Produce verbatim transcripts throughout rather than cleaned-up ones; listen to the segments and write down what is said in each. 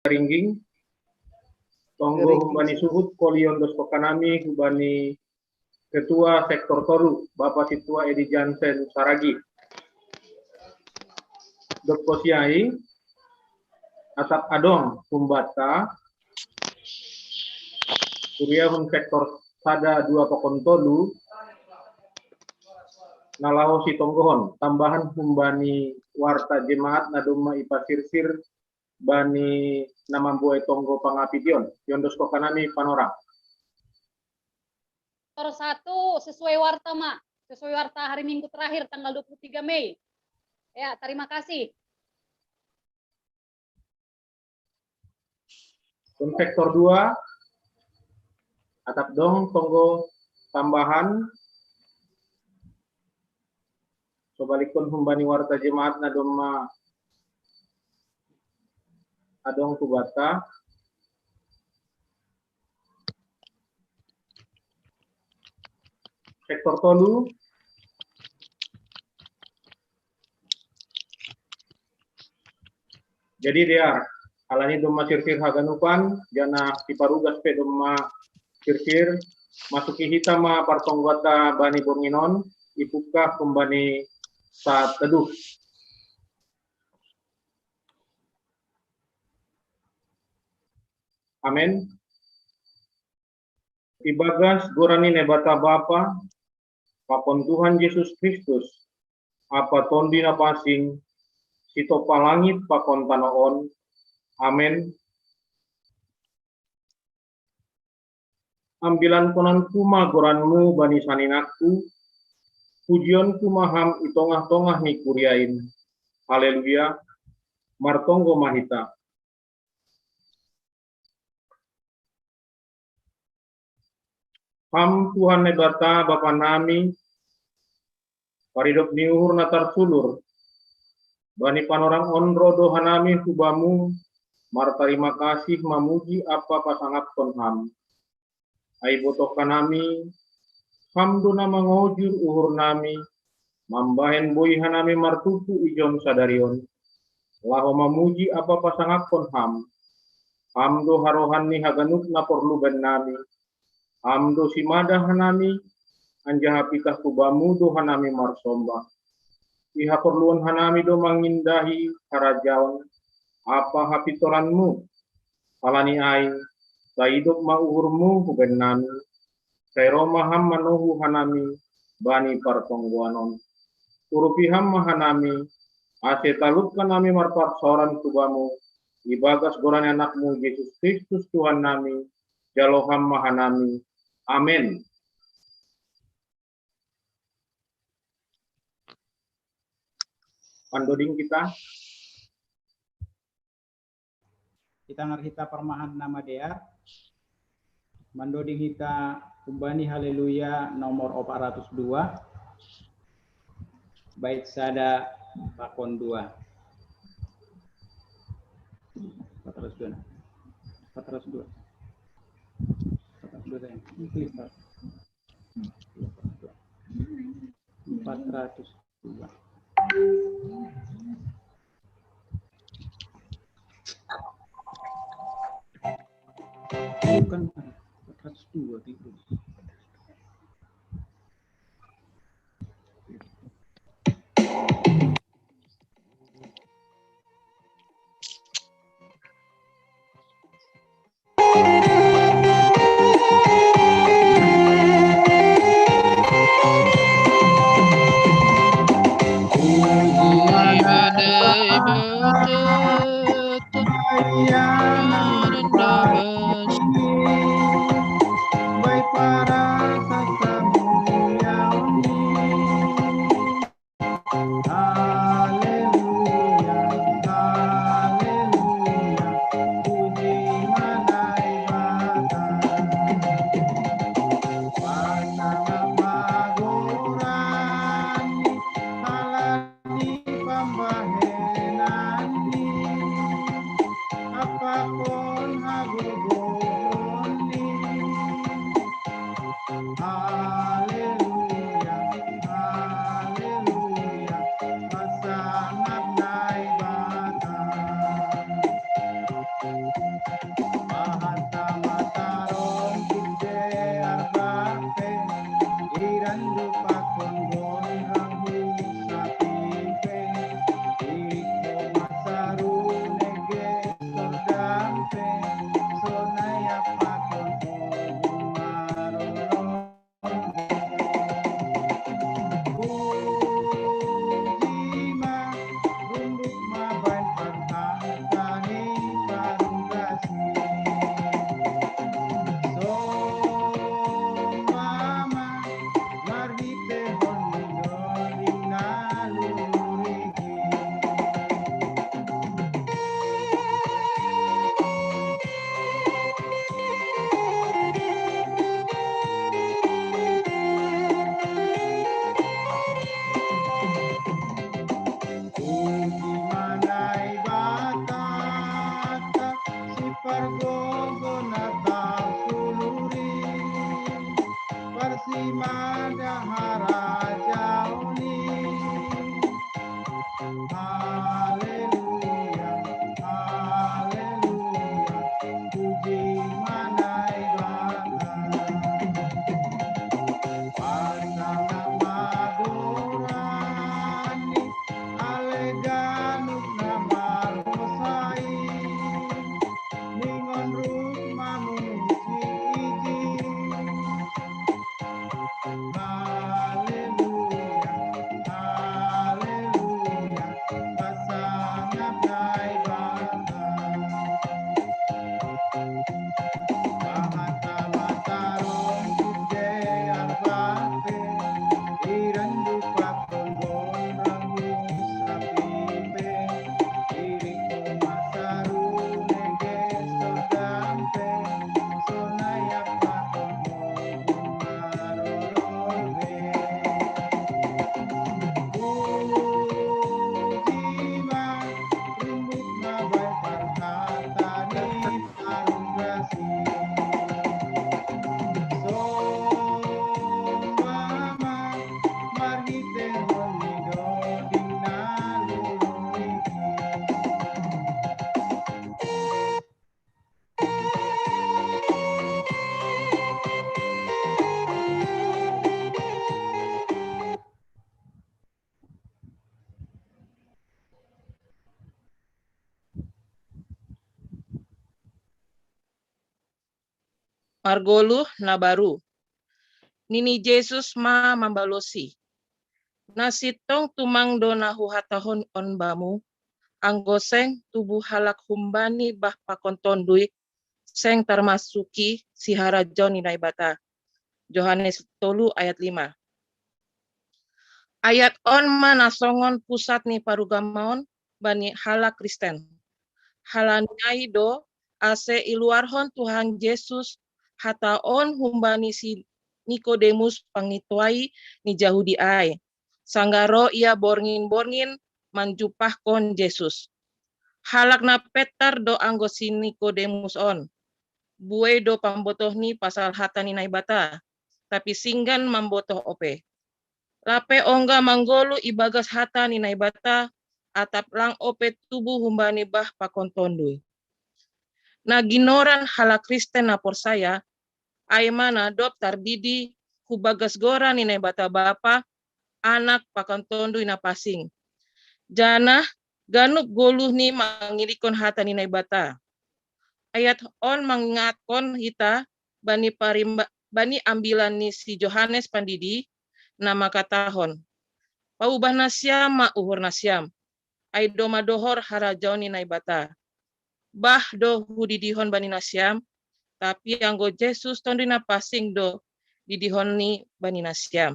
Ringging, tonggo humbani suhut kolion dos kokanami humbani Ketua Sektor Tolu, Bapak Situa Edi Jansen Saragi. Doppo siai, atap adong humbata, kuriahun sektor sada dua pakon tolu, nalaho sitonggohon, tambahan humbani warta jemaat na domma ipasirsir bani na mambuai tonggo pangapition, tiondos kokanami panorang. Sektor satu sesuai warta ma, sesuai warta hari Minggu terakhir tanggal dua puluh tiga Mei. Ya, terima kasih. Sektor dua, atap dong tonggo tambahan, sobalikon humbani warta jemaat na domma adong humbata. Sektor tolu. Jadi dia, alani domma sirsir haganupan, jana siparugas pe domma sirsir, masuki hita ma partonggoanta bani bornginon, ipukka humbani saat teduh. Amen. Ibagas goran ni Naibata Bapa, pakon Tuhan Jesus Kristus, Apa Tondi na pansing, sitopa langit pakon tano on. Amen. Ambilankonanku ma goranmu bani saninangku, pujionku ma ham i tongah-tongah ni kuriain. Haleluya. Martonggo ma hita. Ham Tuhan Naibata Bapa nami, paridop ni uhur na tarsulur, bani panorang on ro do hanami hubamu, martarima kasih mamuji apa pasangapkon ham. Ai botoh hanami, ham do na mangojur uhur nami, mambahen boi hanami martumpu ijon sadarion, laho mamuji apa pasangapkon ham. Ham do harohan ni haganup na porlu bennami, ham do simada hanami, anjaha pitah hubamu do hanami marsombah. Ihaporluon hanami do mangindahi harajaon, apa hapintoranmu. Halani ai, taidop ma uhurmu hubennami, sai ro ma ham manohu hanami bani partonggoan on. Urupi ham ma hanami, ase talup hanami marparsaoran hubamu, ibagas goran ni anakmu Jesus Kristus Tuhan nami, jalo ham ma hanami. Amen. Pandoding kita. Kita ngar hita parmahan nama dear. Mandoding hita humbani Haleluya nomor opat ratus dua. Bait sada pakon dua. Opat ratus dua. Opat ratus dua. Opat ratus dua. Opat ratus dua. Bukan, empat ratus dua itu. pargogo na tarpuluri, parsimada harajaoni. Haleluya, haleluya, puji manai Bapa. Pasana magorani, ale ganuk na marosai, ningon ruk mamuji iji. Haleluya, haleluya, pasangap nai Bapa. Bahata mataron sude arbate, iran dupa tonggon rambu sapipe, iri ko masaru nege sodampe, sonaya patonggon marororbe. Puji ma, rumbuk ma bai parhata ni Arung Rasi. Sombama marhite honi doding na lului. Margoluh na baru. Nini Jesus ma mambalosi, na sintong tumang do na huhatahon on bamu, anggo seng tubu halak humbani bah pakon tondui, seng tarmasuki siharajaon ni Naibata. Johannes tolu ayat lima. Ayat on ma na songon pusat ni parugamaon bani halak Kristen. Halani ai do ase iluarhon Tuhan Jesus hata on humbani si Nikodemus pangituai ni Jahudi ai, sanggah ro ia borngin-borngin manjumpahkon Jesus. Halak na petar do anggo si Nikodemus on. Buei do pambotohni pasal hata ni Naibata, tapi singgan mambotoh ope. Lape ongga manggoluh ibagas hata ni Naibata, atap lang ope tubu humbani bah pakon tondui. Na ginoran halak Kristen na porsaya, ai ma na dob tardidi hubagas goran ni Naibata Bapa, Anak pakon Tondui Na Pasing. Janah ganup goluhni mangirikkon hata ni Naibata. Ayat on mangingatkon hita bani parimba, bani ambilan ni si Johannes Pandidi, na mangkatahon, paubah nasiam ma uhur nasiam, ai domma dohor harajaon ni Naibata. Bah do hudidihon bani nasiam, tapi anggo Jesus Tonduy Na Pasing do didihonni bani nasiam.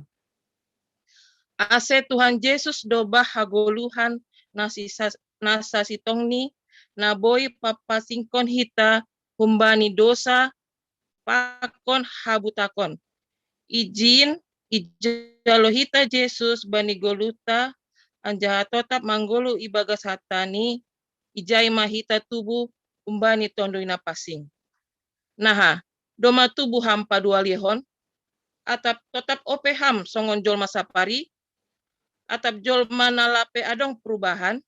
Ase Tuhan Jesus do bah hagoluhan na sasitongni, na boi papasingkon hita humbani dosa pakon habutakon. Ijin ijalo hita Jesus bani goluhta, anjaha totap manggoluh ibagas hatani, ijai ma hita tubu humbani Tonduy Na Pasing. Naha, domma tubu ham padualiehon? Atap totap ope ham songon jolma sapari? Atap jolma na lape adong perubahan?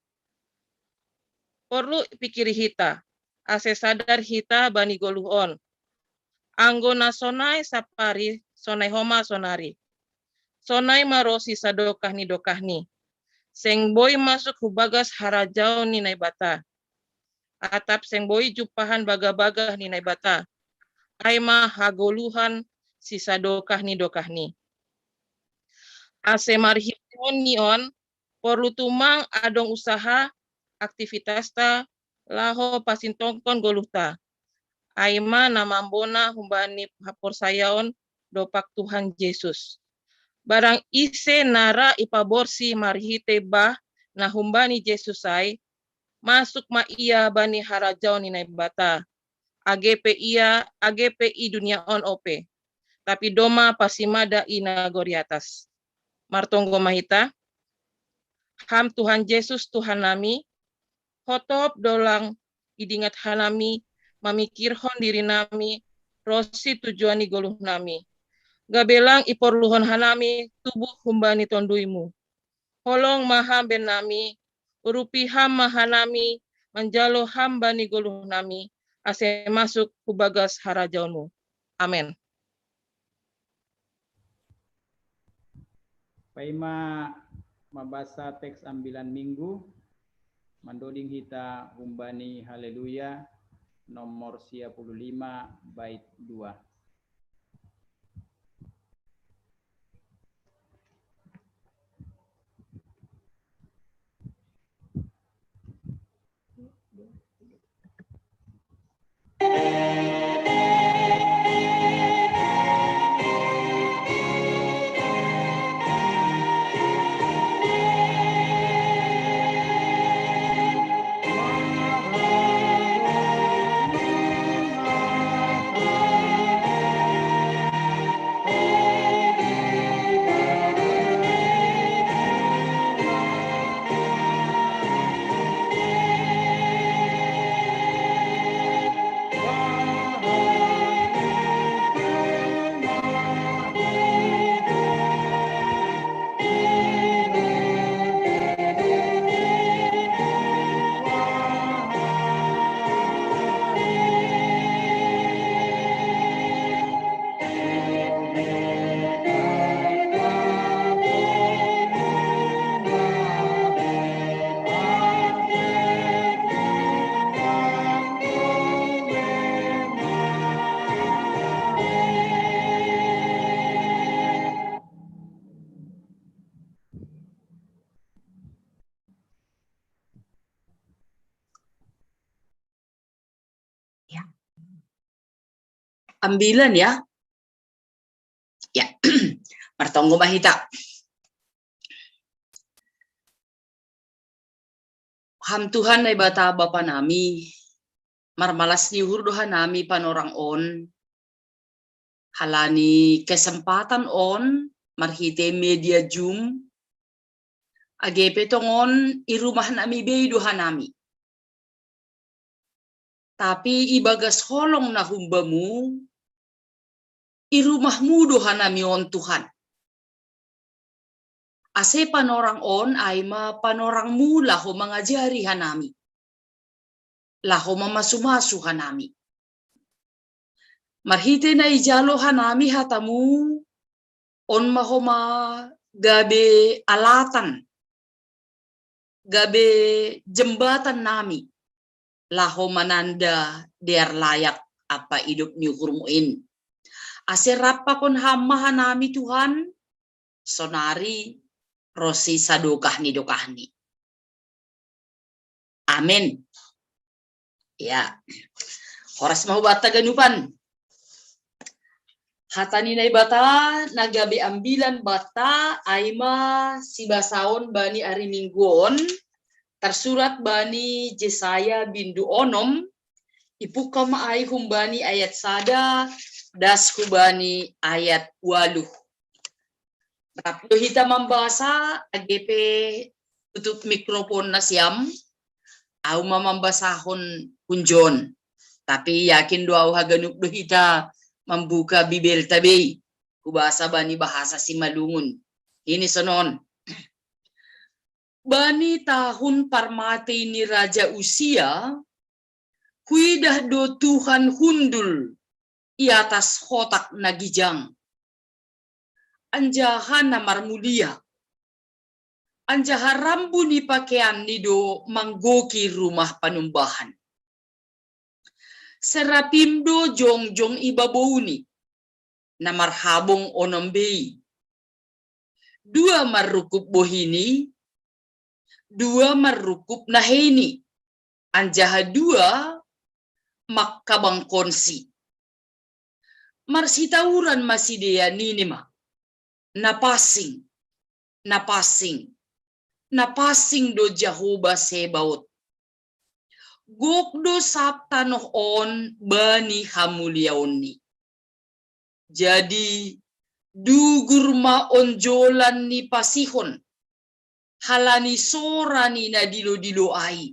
Porlu pikiri hita, ase sadar hita bani goluh on. Anggo na sonai sapari, sonai homa sonari. Sonai ma ro sisadokah ni dokahni. Seng boi masuk hubagas harajaon ni Naibata. Atap seng boi jumpahan bagah-bagah ni Naibata. Ai ma hagoluhan sisadokah ni dokahni. Ase marhitehon ni on, porlu tumang adong usaha, aktivitasta, laho pasintongkon goluhta. Ai ma na mambona humbani haporsayaon dompak Tuhan Jesus. Barang ise na ra ipaborsi marhite bah na humbani Jesus ai, masuk ma ia bani harajaon ni Naibata, age pe ia, age pe i dunia on ope. Tapi domma pasimada i nagori atas. Martonggo ma hita. Ham Tuhan Jesus Tuhan nami, hotop do lang idingat hanami mamikirhon diri nami, ro si tujuan ni goluh nami. Gabe lang iporluhon hanami tubuh humbani tonduimu. Holong ma ham bennami, urupi ham ma hanami, manjalo ham bani goluh nami, ase masuk hu bagas harajaonmu. Amen. Paima mabasa teks ambilan minggu, mandoding hita humbani Haleluya nomor sia puluh lima bait dua. Ya. Ambilan ya. Ya. Martonggo ma hita. Ham Tuhan Naibata Bapa nami, marmalas ni uhur do hanami panorang on, halani kesempatan on marhite media Zoom, age pe tongon i rumah nami bei do hanami. Tapi ibagas holong na humbamu, i rumahmu do hanami on Tuhan. Ase panorang on ai ma panorangmu laho mangajari hanami, laho mamasu-masu hanami. Marhite na ijalo hanami hatamu, on ma homa gabe alatan, gabe jembatan nami, laho mananda dear layak ampa idop ni uhurmu in. Ase rap pakon ham ma hanami Tuhan, sonari ro si sadokah ni dokahni. Amen. Ya. Horas ma hubanta ganupan. Hata ni Naibata na gabe ambilan banta ai ma sibasaon bani ari Minggu on, tarsurat bani Jesaya bindu onom, ipungka ma ai humbani ayat sada das hubani ayat ualuh. Rap do hita mambasa, age pe tutup mikrofon nasiam, au ma mambasahon hunjon. Tapi yakin do au haganup do hita mambuka Bibelta bei, hubasa bani bahasa Simalungun. Ini sonon. Bani tahun parmatei ni Raja Usia, huidah do Tuhan hundul i atas hotak na gijang, anjaha na marmulia, anjaha rambu ni pakeianni do manggoki rumah panumbahan. Serapim do jongjong i babouni, na marhabong onom bei. Dua marrungkub bohini, dua marrungkub naheini, anjaha dua mangkabangkonsi. Marsitauran ma sidea nini ma, na pansing, na pansing, na pansing do Jahowa Sebaot. Gok do sap tanoh on bani hamuliaonni. Jadi dugur ma onjolan ni pasihon, halani sora ni na dilo-dilo ai.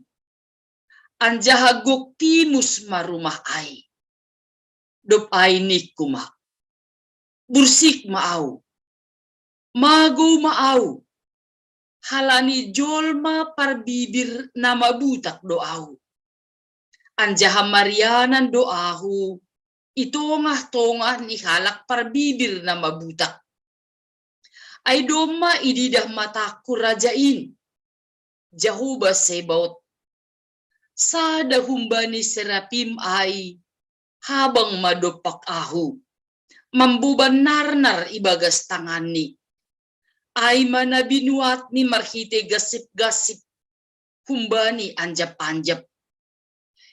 Anjaha gok timus ma rumah ai. Dop ai ningku ma, "Bursik ma au, magou ma au, halani jolma parbibir na mabutak do au. Anjaha marianan do ahu i tongah-tongah ni halak parbibir na mabutak. Ai domma ididah matangku raja in, Jahowa Sebaot, sada humbani serapim ai habang ma dompak ahu, mamboban narnar ibagas tanganni. Ai ma na binuatni marhitei gasip-gasip humbani anjap-anjap.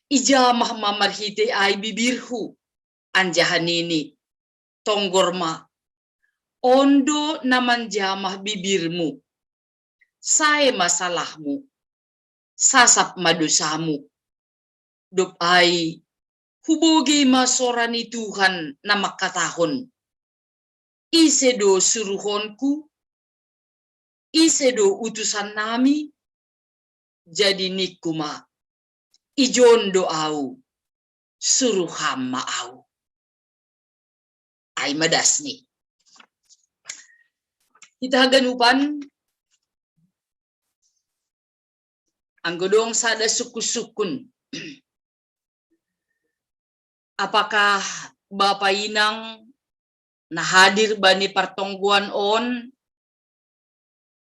Ijamah ma marhitei ai bibirhu, anjaha nini, 'Tonggor ma, on do na manjamah bibirmu. Sae ma salahmu, sasap ma dosamu.' Dop ai hubogei ma sora ni Tuhan na mangkatahon, 'Ise do suruhonku? Ise do utusannami?' Jadi ningku ma, 'Ijon do au, suruh ham ma au.' Ai ma dasni. Hita haganupan, anggo dong sada sungkun-sungkun. Apakah Bapa Inang na hadir bani partonggoan on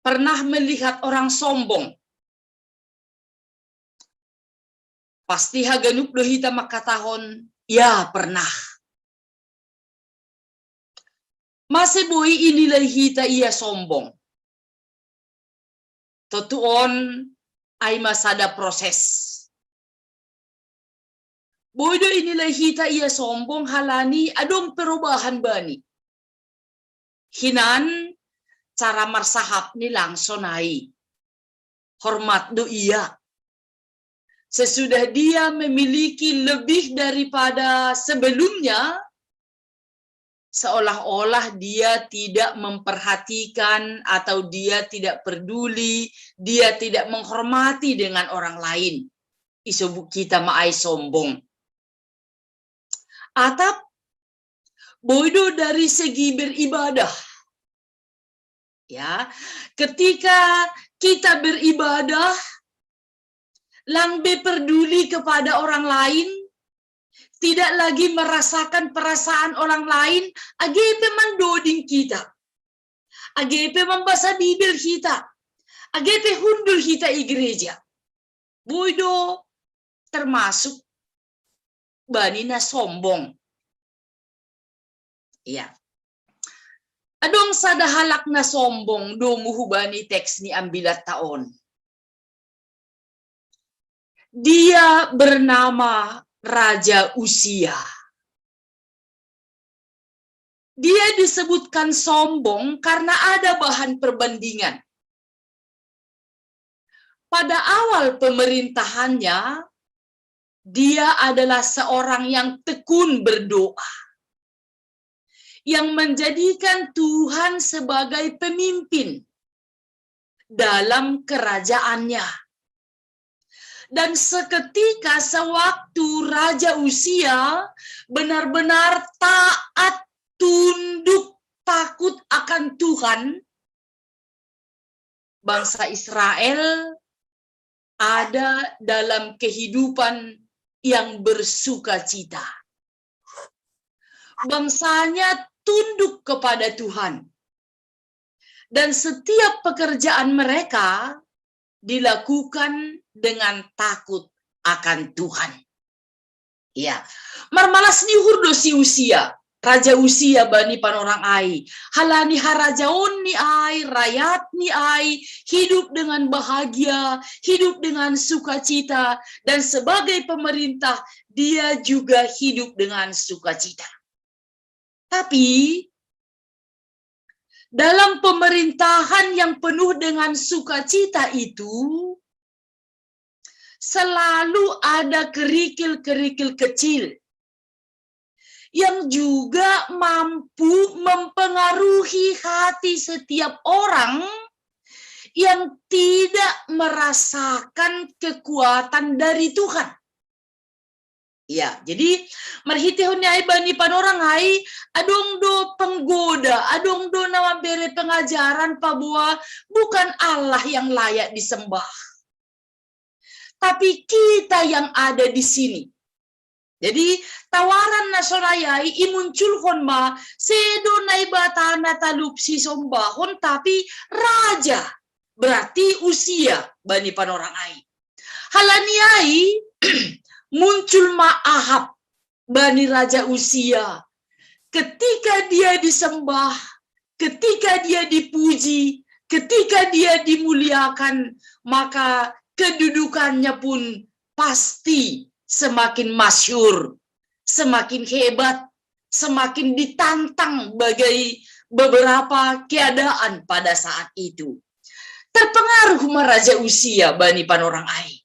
pernah melihat orang sombong? Pasti haganup do hita mangkatahon, "Ya, pernah." Mase boi inilai hita ia sombong? Tontu on ai ma sada proses. Boi do inilai hita ia sombong halani adong perubahan bani. Hinan cara marsahapni lang sonai. Hormat do ia. Sesudah dia memiliki lebih daripada sebelumnya, seolah-olah dia tidak memperhatikan atau dia tidak peduli, dia tidak menghormati dengan orang lain. Isobut hita ma ai sombong. Atap, boi do dari segi beribadah. Ya, ketika kita beribadah, lang be peduli kepada orang lain, tidak lagi merasakan perasaan orang lain, age pe mandoding hita, age pe mambasa Bibel hita, age pe hundul hita i gereja. Boi do termasuk bani na sombong. Iya. Adong sada halak na sombong domu hubani teks ni ambilatta on. Dia bernama Raja Usia. Dia disebutkan sombong karena ada bahan perbandingan. Pada awal pemerintahannya, dia adalah seorang yang tekun berdoa, yang menjadikan Tuhan sebagai pemimpin dalam kerajaannya. Dan seketika sewaktu Raja Usia benar-benar taat, tunduk, takut akan Tuhan, bangsa Israel ada dalam kehidupan yang bersukacita. Bangsanya tunduk kepada Tuhan. Dan setiap pekerjaan mereka dilakukan dengan takut akan Tuhan. Ya, marmalas ni uhur do si Usia, Raja Usia bani panorang ai, halani harajaon ni ai, rakyat ni ai, hidup dengan bahagia, hidup dengan sukacita, dan sebagai pemerintah, dia juga hidup dengan sukacita. Tapi, dalam pemerintahan yang penuh dengan sukacita itu, selalu ada kerikil-kerikil kecil yang juga mampu mempengaruhi hati setiap orang yang tidak merasakan kekuatan dari Tuhan. Ya, jadi marhitehon ni ai bani panorang ai, adong do penggoda, adong do na mambere pengajaran paboa bukan Allah yang layak disembah, tapi kita yang ada di sini. Jadi tawaran na sonai ai imunculhon ma, sedo Naibata na talup sisombahon, tapi raja, berarti Usia bani panorang ai. Halani ai muncul ma Ahab bani Raja Usia. Ketika dia disembah, ketika dia dipuji, ketika dia dimuliakan, maka kedudukannya pun pasti semakin masyhur, semakin hebat, semakin ditantang bagai beberapa keadaan pada saat itu. Terpengaruh ma Raja Usia bani panorang ai.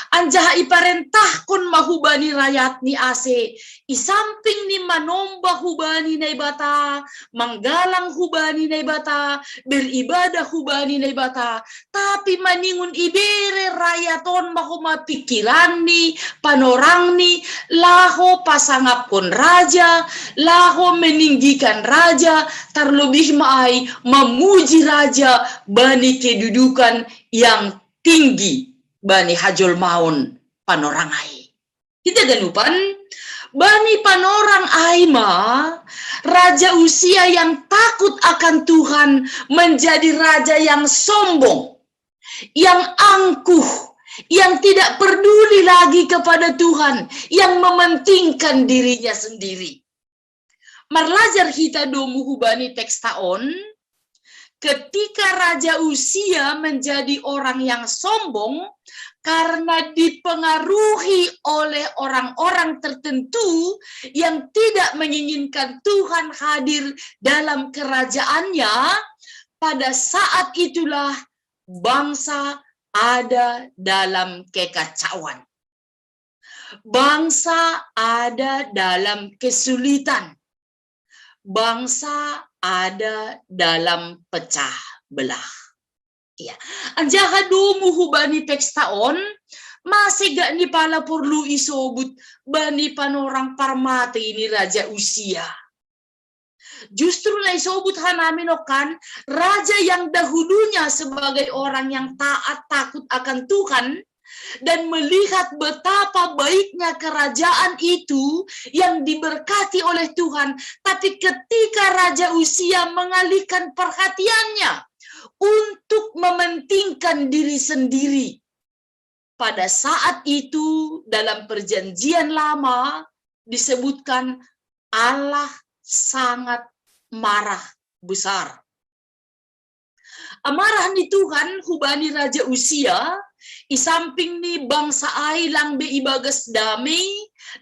Anjaha iparentahkon ma hubani rayatni ase, i samping ni manombah hubani Naibata, manggalang hubani Naibata, beribadah hubani Naibata, tapi maningon ibere rayat on ma homa pikiranni, panorangni, laho pasangapkon raja, laho meninggikan raja, tarlobih ma ai mamuji raja bani kedudukan yang tinggi bani hajolmaon panorang ai. Hita ganupan, bani panorang ai ma Raja Usia yang takut akan Tuhan menjadi raja yang sombong, yang angkuh, yang tidak peduli lagi kepada Tuhan, yang mementingkan dirinya sendiri. Marlajar hita domu hubani teksta on, ketika Raja Usia menjadi orang yang sombong karena dipengaruhi oleh orang-orang tertentu yang tidak menginginkan Tuhan hadir dalam kerajaannya, pada saat itulah bangsa ada dalam kekacauan. Bangsa ada dalam kesulitan. Bangsa ada dalam pecah belah. Ya. Anjaha domu hubani teksta on, mase gak ni pala porlu isobut bani panorang parmate ni Raja Usia. Justru na isobut hanami nongkan, raja yang dahulunya sebagai orang yang taat, takut akan Tuhan, dan melihat betapa baiknya kerajaan itu yang diberkati oleh Tuhan. Tapi ketika Raja Usia mengalihkan perhatiannya untuk mementingkan diri sendiri, pada saat itu dalam perjanjian lama disebutkan Allah sangat marah besar. Amarah ni Tuhan hubani Raja Usia, i samping ni bangsa ai lang be ibagas damei,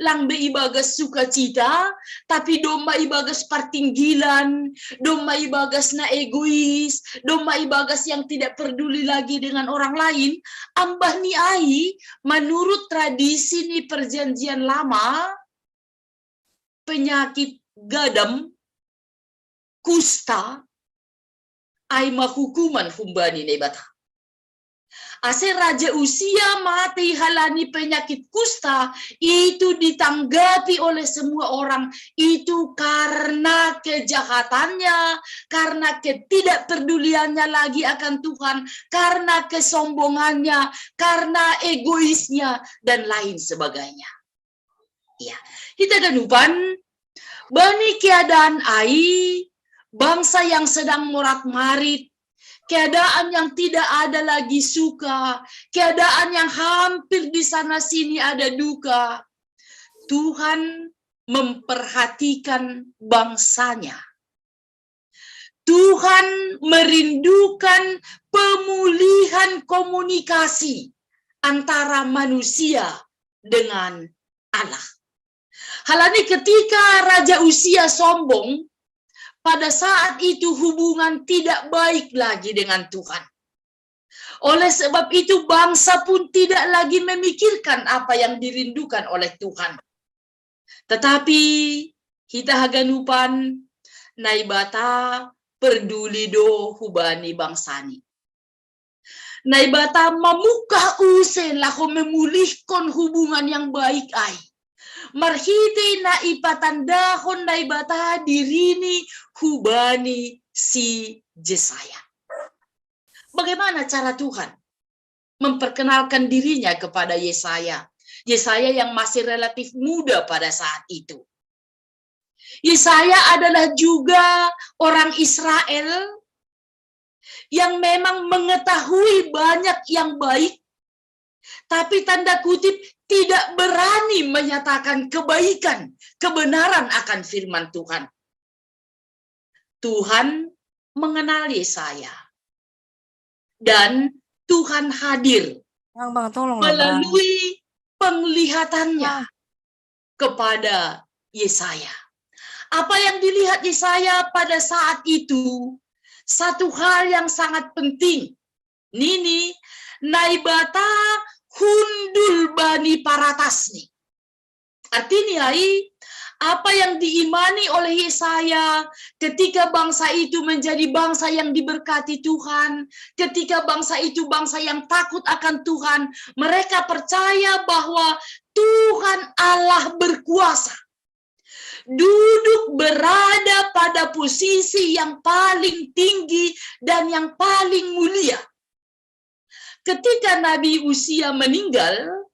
lang be ibagas sukacita, tapi domma ibagas partinggilan, domma ibagas na egois, domma ibagas yang tidak peduli lagi dengan orang lain. Ambah ni ai, menurut tradisi ni perjanjian lama, penyakit gadam, kusta, ai ma hukuman humbani Naibata. Ase Raja Usia mate halani penyakit kusta, itu ditanggapi oleh semua orang itu karena kejahatannya, karena ketidakpeduliannya lagi akan Tuhan, karena kesombongannya, karena egoisnya, dan lain sebagainya. Ya, hita ganupan, bani keadaan ai, bangsa yang sedang morat-marit, keadaan yang tidak ada lagi suka, keadaan yang hampir di sana sini ada duka. Tuhan memperhatikan bangsanya. Tuhan merindukan pemulihan komunikasi antara manusia dengan Allah. Halani ketika Raja Usia sombong, pada saat itu hubungan tidak baik lagi dengan Tuhan. Oleh sebab itu, bangsa pun tidak lagi memikirkan apa yang dirindukan oleh Tuhan. Tetapi hita haganupan, Naibata perduli do hubani bangsani. Naibata mamungkah use laho memulihkon hubungan yang baik ai. Marhitei na ipatandahon Naibata dirini hubani si Jesaya. Bagaimana cara Tuhan memperkenalkan dirinya kepada Yesaya? Yesaya yang masih relatif muda pada saat itu. Yesaya adalah juga orang Israel yang memang mengetahui banyak yang baik, tapi tanda kutip tidak berani menyatakan kebaikan, kebenaran akan firman Tuhan. Tuhan mengenal Yesaya. Dan Tuhan hadir Bang, bang, tolong lah, Bang. melalui penglihatannya Ah. kepada Yesaya. Apa yang dilihat Yesaya pada saat itu, satu hal yang sangat penting. Nini, Naibata hundul bani paratasni. Artinya, ai, apa yang diimani oleh Yesaya ketika bangsa itu menjadi bangsa yang diberkati Tuhan, ketika bangsa itu bangsa yang takut akan Tuhan, mereka percaya bahwa Tuhan Allah berkuasa. Duduk berada pada posisi yang paling tinggi dan yang paling mulia. Ketika Nabi Usia meninggal,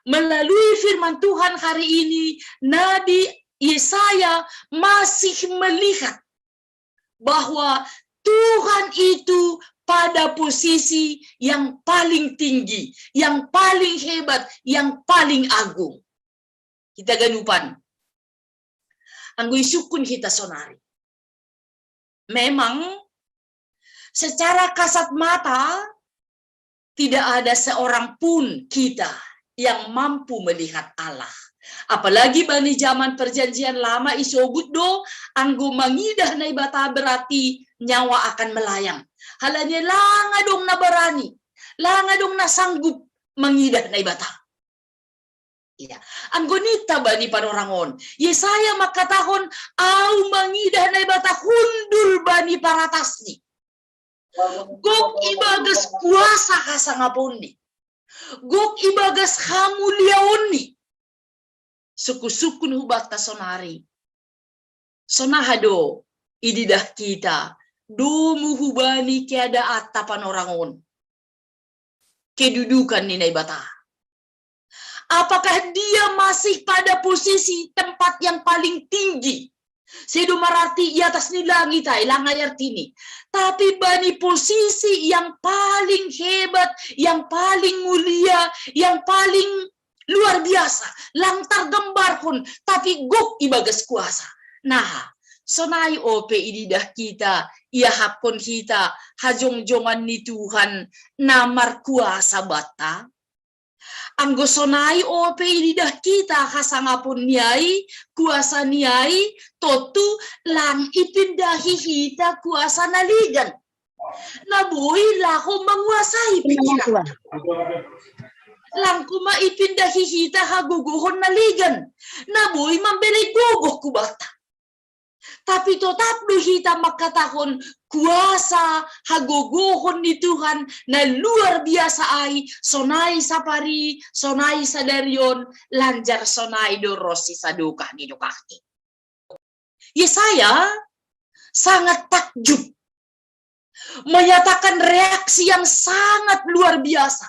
melalui firman Tuhan hari ini, Nabi Yesaya masih melihat bahwa Tuhan itu pada posisi yang paling tinggi, yang paling hebat, yang paling agung. Hita ganupan. Anggo isungkun hita sonari. Memang secara kasat mata tidak ada seorang pun kita yang mampu melihat Allah. Apalagi bani zaman perjanjian lama isobut do, anggo mangidah Naibata berarti nyawa akan melayang. Halani lang adong na barani, lang adong na sanggup mangidah Naibata. Iya. Anggo ninta bani panorang on, Yesaya mangkatahon, au mangidah Naibata hundul bani paratasni. Gok ibagas kuasa hasangaponni. Gok ibagas hamuliaonni. Sungkun-sungkun hubanta sonari. Sonaha do ididah kita domu hubani keadaatta panorang on, kedudukan ni Naibata? Apakah dia masih pada posisi tempat yang paling tinggi? Sedo mararti i atas ni langit ai, lang ai artini. Tapi bani posisi yang paling hebat, yang paling mulia, yang paling luar biasa, lang targambarhon, tapi gok ibagas kuasa. Nah, sonai ope ididah kita, iahapkon hita hajongjongan ni Tuhan na markuasa banta? Anggo sonai ope ididah kita hasangapon ni ai, kuasa ni ai, tontu lang ipindahi hita kuasa na legan. Na boi laho manguasai pikiran. Lang koma ipindahi hita hagogohon na legan. Na boi mambere gogoh hubanta. Tapi totap do hita mangkatahon kuasa hagogohon ni Tuhan na luar biasa ai, sonai sapari, sonai sadari on, lanjar sonai do ro sisadokah ni dokahni. Yesaya sangat takjub, menyatakan reaksi yang sangat luar biasa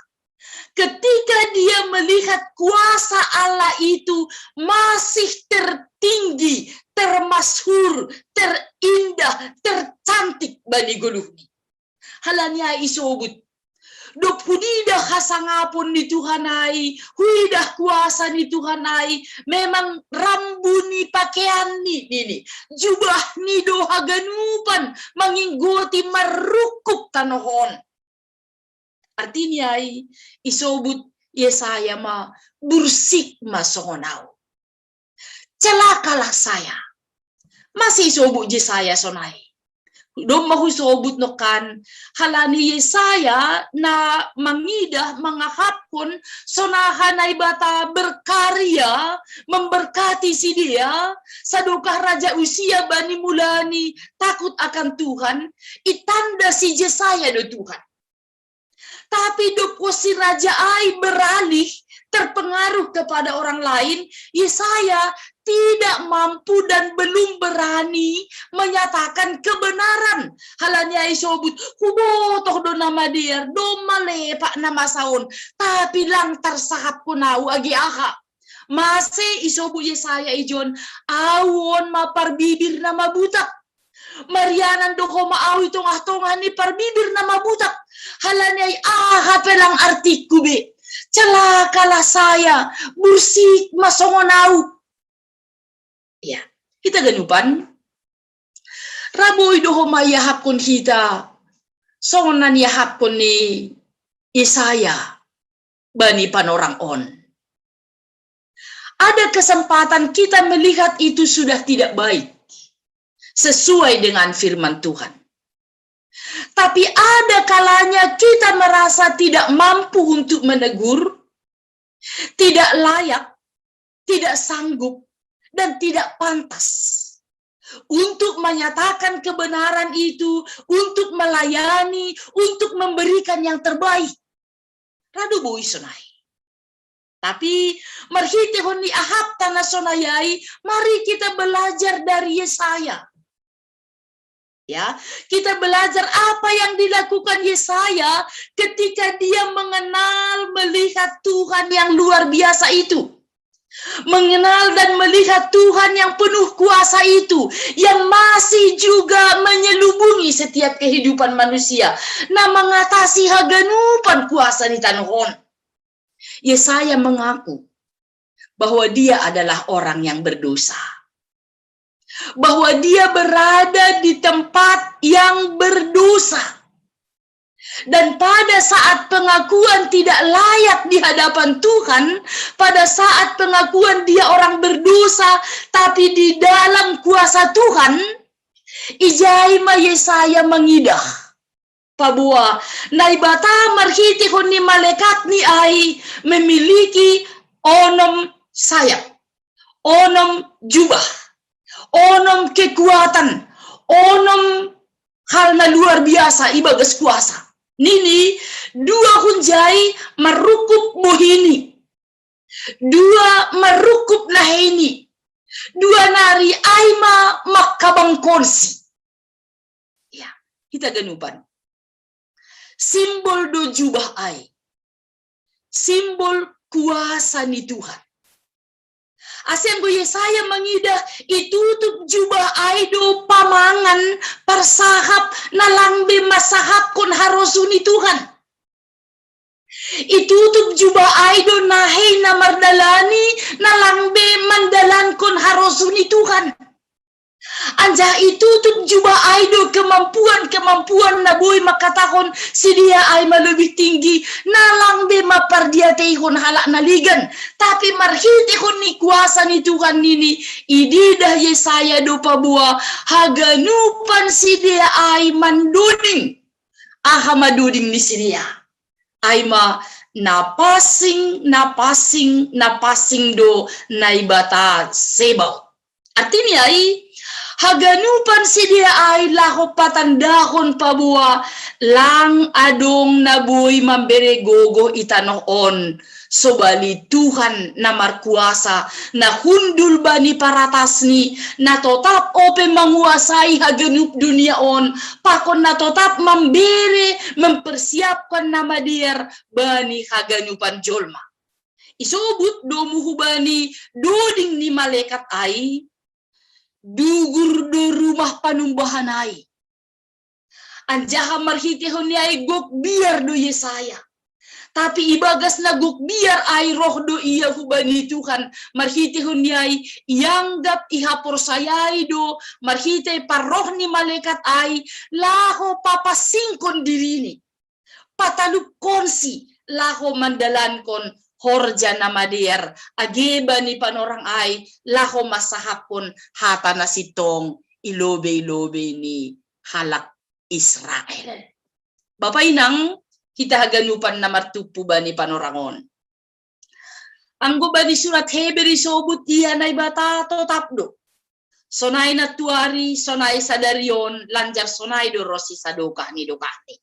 ketika dia melihat kuasa Allah itu masih tertinggi, termasyhur, terindah, tercantik bani goluhni. Halani ai isobut, dob huidah hasangapon ni Tuhan ai, huidah kuasa ni Tuhan ai, memang rambu ni pakeanni, nini, jubahni do haganupan manginggoti marrungkup tanoh on. Artini ai isobut Yesaya ma, bursik ma songon au. Celakalah saya. Mase isobut Yesaya sonai? Domma husobut nangkin, halani Yesaya na mangidah, mangahapkon sonaha Naibata berkarya, memberkati sidea, sadokah Raja Usia bani mulani takut akan Tuhan, itanda si Yesaya do Tuhan. Tapi dob si raja ai beralih, terpengaruh kepada orang lain, Yesaya tidak mampu dan belum berani menyatakan kebenaran. Halani ai isobut, hubotoh do na madear, domma lepak na masa on, tapi lang tarsahapkon ahu age aha. Mase isobut Yesaya ijon, ahu on ma parbibir na mabutak. Marianan do ho ma ahu i tongah-tongah ni parbibir na mabutak. Halani ai aha pe lang artipku be. Celakalah saya, bursik ma songon ahu. Ya, hita ganupan. Ra boi do ho ma iahapkon hita songon na niahapkon ni Yesaya bani panorang on. Ada kesempatan kita melihat itu sudah tidak baik sesuai dengan firman Tuhan. Tapi ada kalanya kita merasa tidak mampu untuk menegur, tidak layak, tidak sanggup, dan tidak pantas untuk menyatakan kebenaran itu, untuk melayani, untuk memberikan yang terbaik. Ra do boi sonai. Tapi marhitehon ni ahapta na sonai ai, mari kita belajar dari Yesaya. Ya, kita belajar apa yang dilakukan Yesaya ketika dia mengenal, melihat Tuhan yang luar biasa itu. Mengenal dan melihat Tuhan yang penuh kuasa itu, yang masih juga menyelubungi setiap kehidupan manusia, na mangatasi haganupan kuasa ni tanoh on. Yesaya mengaku bahwa dia adalah orang yang berdosa, bahwa dia berada di tempat yang berdosa. Dan pada saat pengakuan tidak layak di hadapan Tuhan, pada saat pengakuan dia orang berdosa, tapi di dalam kuasa Tuhan, ijai ma Yesaya mangidah paboa Naibata marhitehon ni malekatni ai memiliki onom sayap, onom jubah, onom kekuatan, onom hal na luar biasa ibagas kuasa. Nini, dua hunjai marungkup bohini, dua marungkup naheini, dua nari ai ma mangkabangkonsi. Ya, hita ganupan. Simbol do jubah ai. Simbol kuasa ni Tuhan. Ase anggo Yesaya mangidah, itutup jubah ai do pamangan, parsahap na lang be mansahapkon harosuh ni Tuhan. Itutup jubah ai do nahei na mardalani na lang be mandalankon harosuh ni Tuhan. Anjaha itutup jubah ai do kemampuan-kemampuan na boi mangkatahon sidea ai ma lobih tinggi, na lang be mampardiateihon halak na legan. Tapi marhitehon ni kuasa ni Tuhan nini, ididah Yesaya do paboa haganupan sidea ai mandoding. Aha ma doding ni sidea? Ai ma na pansing, na pansing, na pansing do Naibata Sebaot. Artini ai, haganupan sidea ai laho patandahon paboa lang adong na boi mambere gogoh i tanoh on, sobali Tuhan na markuasa, na hundul bani paratasni, na totap ope manguasai haganup dunia on, pakon na totap mambere, mempersiapkan na madear bani haganupan jolma. Isobut domu hubani doding ni malekat ai, dugur do rumah panumbahan ai. Anjaha marhitehon ni ai gok biar do Yesaya. Tapi ibagas na gok biar ai roh do ia hubani Tuhan, marhitehon ni ai ianggap, ihaporsayai do marhite parroh ni malekat ai laho papansingkon dirini, patalupkonsi laho mandalankon horja na madear, age bani panorang ai laho mansahapkon hata na sintong i lobei-lobei ni halak Israel. Bapa inang, hita haganupan na martumpu bani panorang on. Anggo bani surat Heber isobut ia Naibata totap do. Sonai nantuari, sonai sadari on, lanjar sonai do ro sisadokah ni dokahni.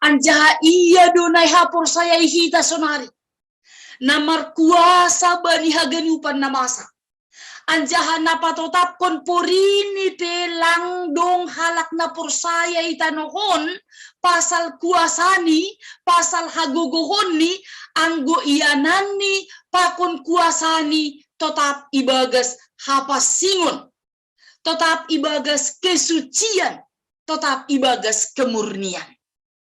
Anjaha ia do na ihaporsayai hita sonari. Na markuasa bani haganupan na masa. Anjaha na patotapkon porini pe lang dong halak na porsaya i tanoh on, pasal kuasani, pasal hagogohonni, anggo iananni pakon kuasani totap ibagas hapansingon, totap ibagas kesucian, totap ibagas kemurnian.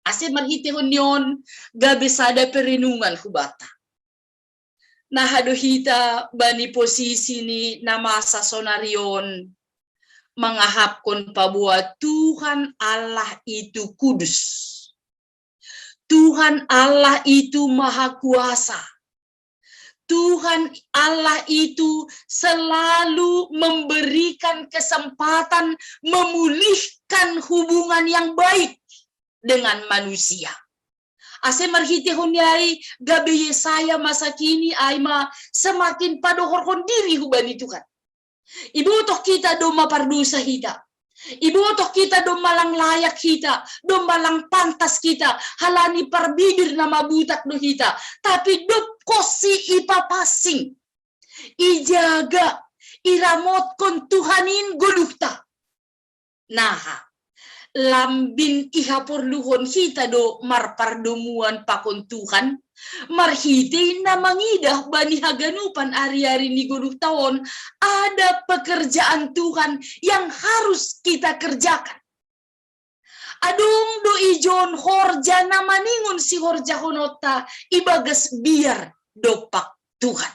Ase marhitehon ni on gabe sada perenungan hubata. Na hado hita bani posisi ni na masa sonari on mangahapkon paboa Tuhan Allah itu kudus. Tuhan Allah itu maha kuasa. Tuhan Allah itu selalu memberikan kesempatan memulihkan hubungan yang baik dengan manusia. Ase marhitehon ni ai gabe Yesaya masa kini ai ma semakin padohorhon diri hubani Tuhan. Ibotoh hita domma pardosa hita. Ibotoh hita domma lang layak hita, domma lang pantas hita, halani parbibir na mabutak do hita. Tapi dob konsi ipapansing, ijaga, iramotkon Tuhan in goluhta. Naha, lambin ihaporluhon hita do marpardomuan pakon Tuhan, marhitei na mangidah bani haganupan ari-ari ni goluhta on, ada pekerjaan Tuhan yang harus kita kerjakan. Adong do ijon horja na maningon sihorjahononta ibagas biar dompak Tuhan.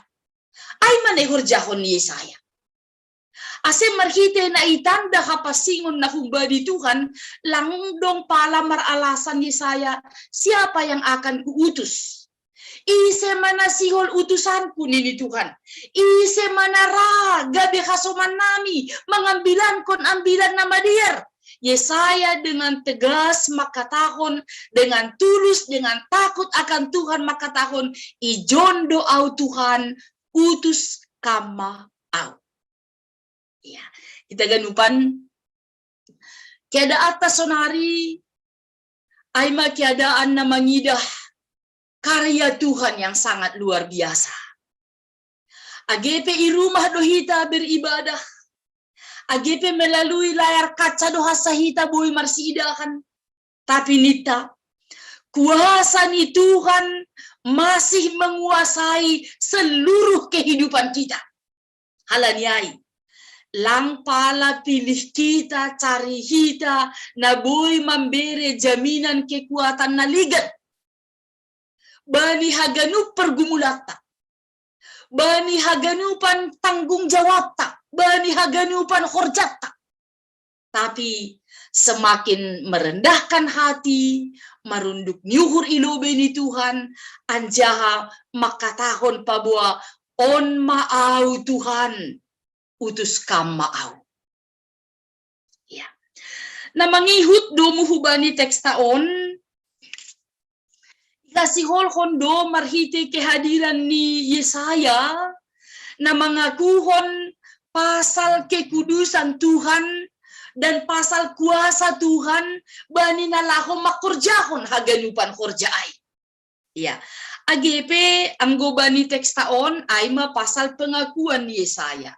Ai ma na ihorjahon ni Yesaya. Ase marhitei na itanda hapansingon na humbani Tuhan, lang dong pala maralasan Yesaya, siapa yang akan kuutus? Ise ma na sihol utusanku, nini Tuhan. Ise ma na ra gabe hasomannami mangambilankon ambilan na madear? Yesaya dengan tegas mangkatahon, dengan tulus, dengan takut akan Tuhan mangkatahon, ijon do au Tuhan, utus kam ma au. Ya, hita ganupan, keadaanta sonari ai ma keadaan na mangidah karya Tuhan yang sangat luar biasa. Age pe i rumah do hita beribadah, age pe melalui layar kaca do hansa hita boi marsiidahan, tapi ninta, kuasa ni Tuhan masih menguasai seluruh kehidupan kita. Halani ai, lang pala pilih hita, cari hita, na boi mambere jaminan kekuatan na legan bani haganup pergumulanta, bani haganupan tanggung jawabta, bani haganupan horjanta. Tapi semakin merendahkan hati, marunduk ni uhur i lobei ni Tuhan, anjaha mangkatahon paboa, on ma au Tuhan, utus kam ma au. Ya. Na mangihut domu hubani teksta on, ihasiholhon do marhitei kehadiran ni Yesaya, na mangakuhon pasal kekudusan Tuhan dan pasal kuasa Tuhan bani na laho mangkorjahon haganupan horja ai. Ya, age pe anggo bani teksta on ai ma pasal pengakuan ni Yesaya.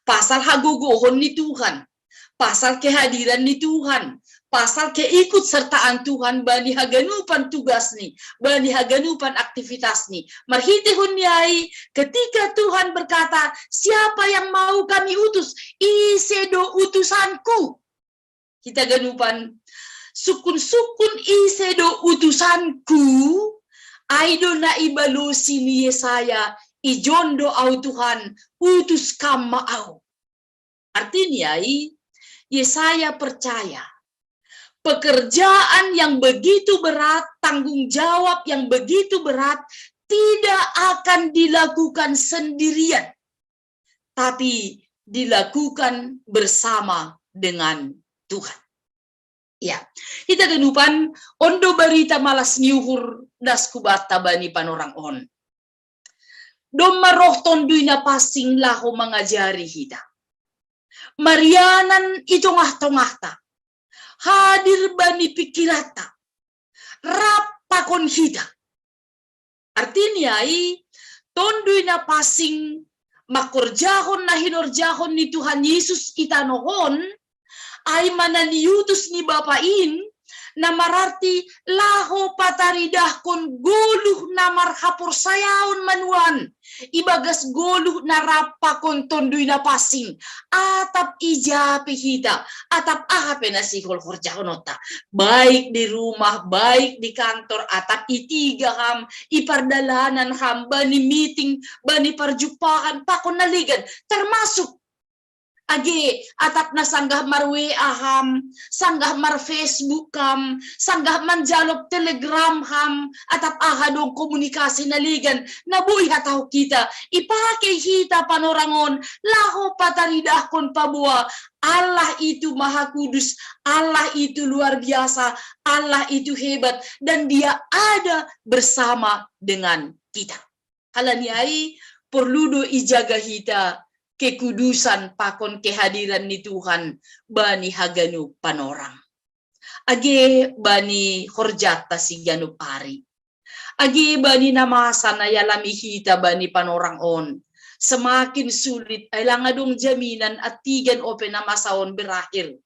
Pasal hagogohon ni Tuhan, pasal kehadiran ni Tuhan, pasal keikutsertaan Tuhan bani haganupan tugasni, bani haganupan aktivitasni. Marhitehon ni ai, ketika Tuhan berkata, siapa yang mau kami utus? Ise do utusanku? Hita ganupan, sungkun-sungkun ise do utusanku, ai do na ibalosi ni Yesaya, ijon do au Tuhan, utus kam ma au. Artini ai, Yesaya percaya, pekerjaan yang begitu berat, tanggung jawab yang begitu berat, tidak akan dilakukan sendirian, tapi dilakukan bersama dengan Tuhan. Ya, hita ganupan, on do barita malas ni uhur das hubanta bani panorang on. Domma roh Tonduy Napansing laho mangajari hita. Marianan i tongah-tongahta, hadir bani pingkiranta, rap pakon hita. Artinya i, Tondui na Passing mangkorjahon na hinorjahon ni Tuhan Yesus i tanoh on, ai ma na niutus ni Bapa in, na mararti laho pataridahkon goluh na marhaporsayaon manuan, ibagas goluh na rap pakon Tondui Na Passing, atap ija pe hita, atap aha pe na sihol horjahononta, baik di rumah, baik di kantor, atap i tiga ham, i pardalanan ham, bani meeting, bani parjumpahan, pakon na legan, termasuk age atap na sanggah mar-W A ham, sanggah mar-Facebook ham, sanggah manjalo Telegram ham, atap aha adong komunikasi na legan, na boi hatahon hita, ipake hita panorang on, laho pataridahkon paboa Allah itu Maha Kudus, Allah itu luar biasa, Allah itu hebat, dan Dia ada bersama dengan kita. Halani ai, porlu do ijaga hita kekudusan pakon kehadiran ni Tuhan bani haganup panorang. Age bani horjanta siganup ari. Age bani na masa na ialami hita bani panorang on. Semakin sulit, ai lang adong jaminan antigan ope na masa on berakhir.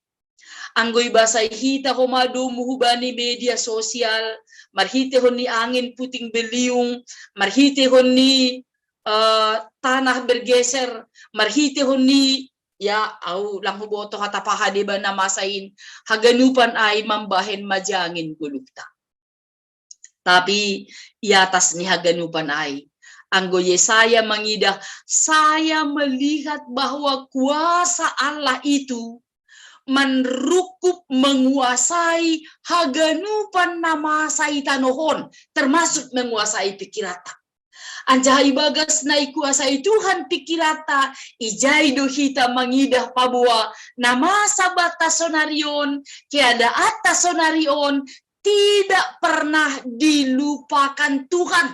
Anggo ibasai hita homa domu hubani media sosial, marhitehon ni angin puting beliung, marhitehon ni uh, tanah bergeser, marhitehon ni, ya, au lang huboto hata paha deba na masa in, haganupan ai mambahen majangin goluhta. Tapi i atas ni haganupan ai, anggo Yesaya mangidah, saya melihat bahwa kuasa Allah itu manrukup, menguasai haganupan na masa i tanoh on, termasuk menguasai pikiranta. Anjaha ibagas na ikuasai Tuhan pikiranta, ijai do hita mangidah paboa na masa banta sonari on, keadaanta sonari on, tidak pernah dilupakan Tuhan,